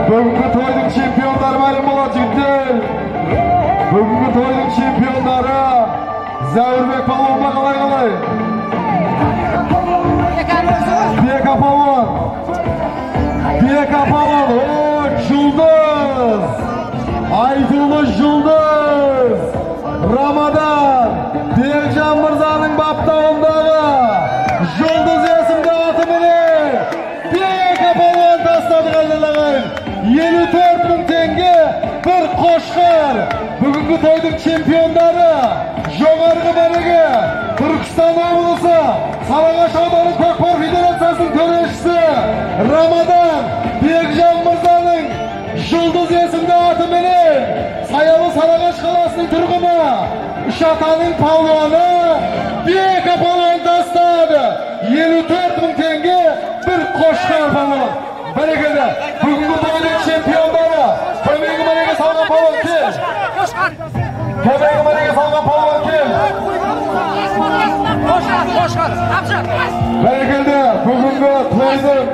[SPEAKER 1] Бүгінгі тойдың чемпиондары мәлім болады жігіттер. Бүгінгі тойдың чемпиондары Зәуірбек палуанға қалай қалай? Бека палуан. Бека палуан. О, жұлдыз. Айтулы жұлдыз. Рамадан Бекжан мырзаның баптауындағы жұлдыз есімді атыменен Бека палуан тастады. Қадірлі ағайын, 54 мың теңге бір қошқар. Бүгінгі тойдың чемпиондары жоғарғы мәреге Түркістан облысы Сарыағаш ауданы көкпар федерациясының төрешісі Рамадан Бекжан мырзаның жұлдыз есімді атыменен Саялы Сарыағаш қаласының тұрғыны Үш атаның палуаны Бека палуан тастады. 54 мың теңге бір қошқар палуан. Бәрекелді. Бүгінгі тойдың чемпиондары төменгі мәреге салған палуан кел. Төменгі мәреге салған палуан кел.
[SPEAKER 13] Қошқар, қошқар, Абжар.
[SPEAKER 1] Бәрекелді, бүгінгі тойдың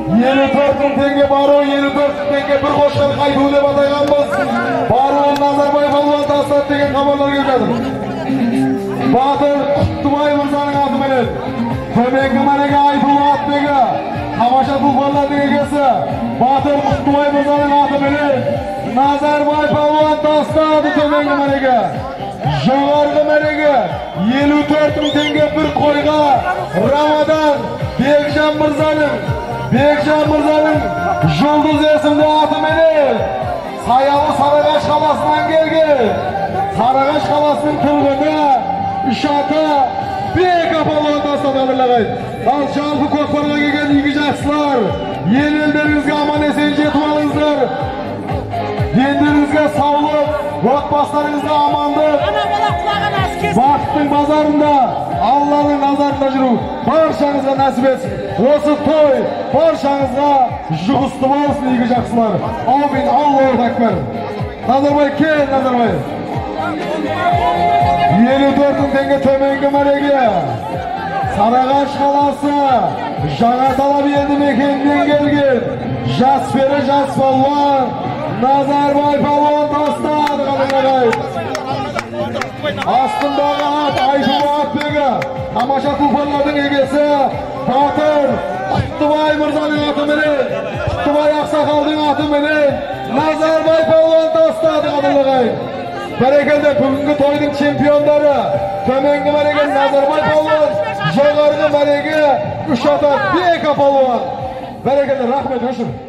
[SPEAKER 1] 54 мың теңге бару, 54 мың теңге бір қошқар қайту деп атайғанбыз. Баруын Назарбай палуан тастады деген хабарлар келіп жатыр. Батыр Құттыбай мырзаның атыменен төменгі мәреге Айтулы атбегі, тамаша тұлпарлардың егесі Батыр Құттыбай мырзаның атыменен Назарбай палуан тастады төменгі мәреге. Жоғарғы мәреге 54 мың теңге бір қойға Рамадан Бекжан мырзаның Жұлдыз есімді атыменен Саялы Сарыағаш қаласынан келген Сарыағаш қаласының тұрғыны үш ата Бека палуан тастады, қадірлі ағайын. Ал жалпы көкпарға келген игі жақсылар, ел елдеріңізге аман есен жетіп алыңыздар. Дендеріңізге саулық, отбасыларыңызға амандық. Бақыттың базарында, Алланың назарында жүру баршаңызға нәсіп етсін. Осы той баршаңызға жұғысты болсын, игі жақсылар. Аумин, Аллаху акбар. Назарбай кел, Назарбай. 54 мың теңге төменгі мәреге Сарыағаш қаласы Жаңа Талап елді мекенінен келген жас пері жас палуан Назарбай палуан тастады, қадірлі ағайын. Астындағы ат Айтулы атбегі, тамаша тұлпарлардың егесі Батыр Құттыбай мырзаның атыменен, Құттыбай ақсақалдың атыменен Назарбай палуан тастады, қадірлі ағайын. Бәрекелді, бүгінгі тойдың чемпиондары төменгі мәреге Назарбай палуан, жоғарғы мәреге үш ата Бека палуан. Бәрекелді, рахмет, өшір.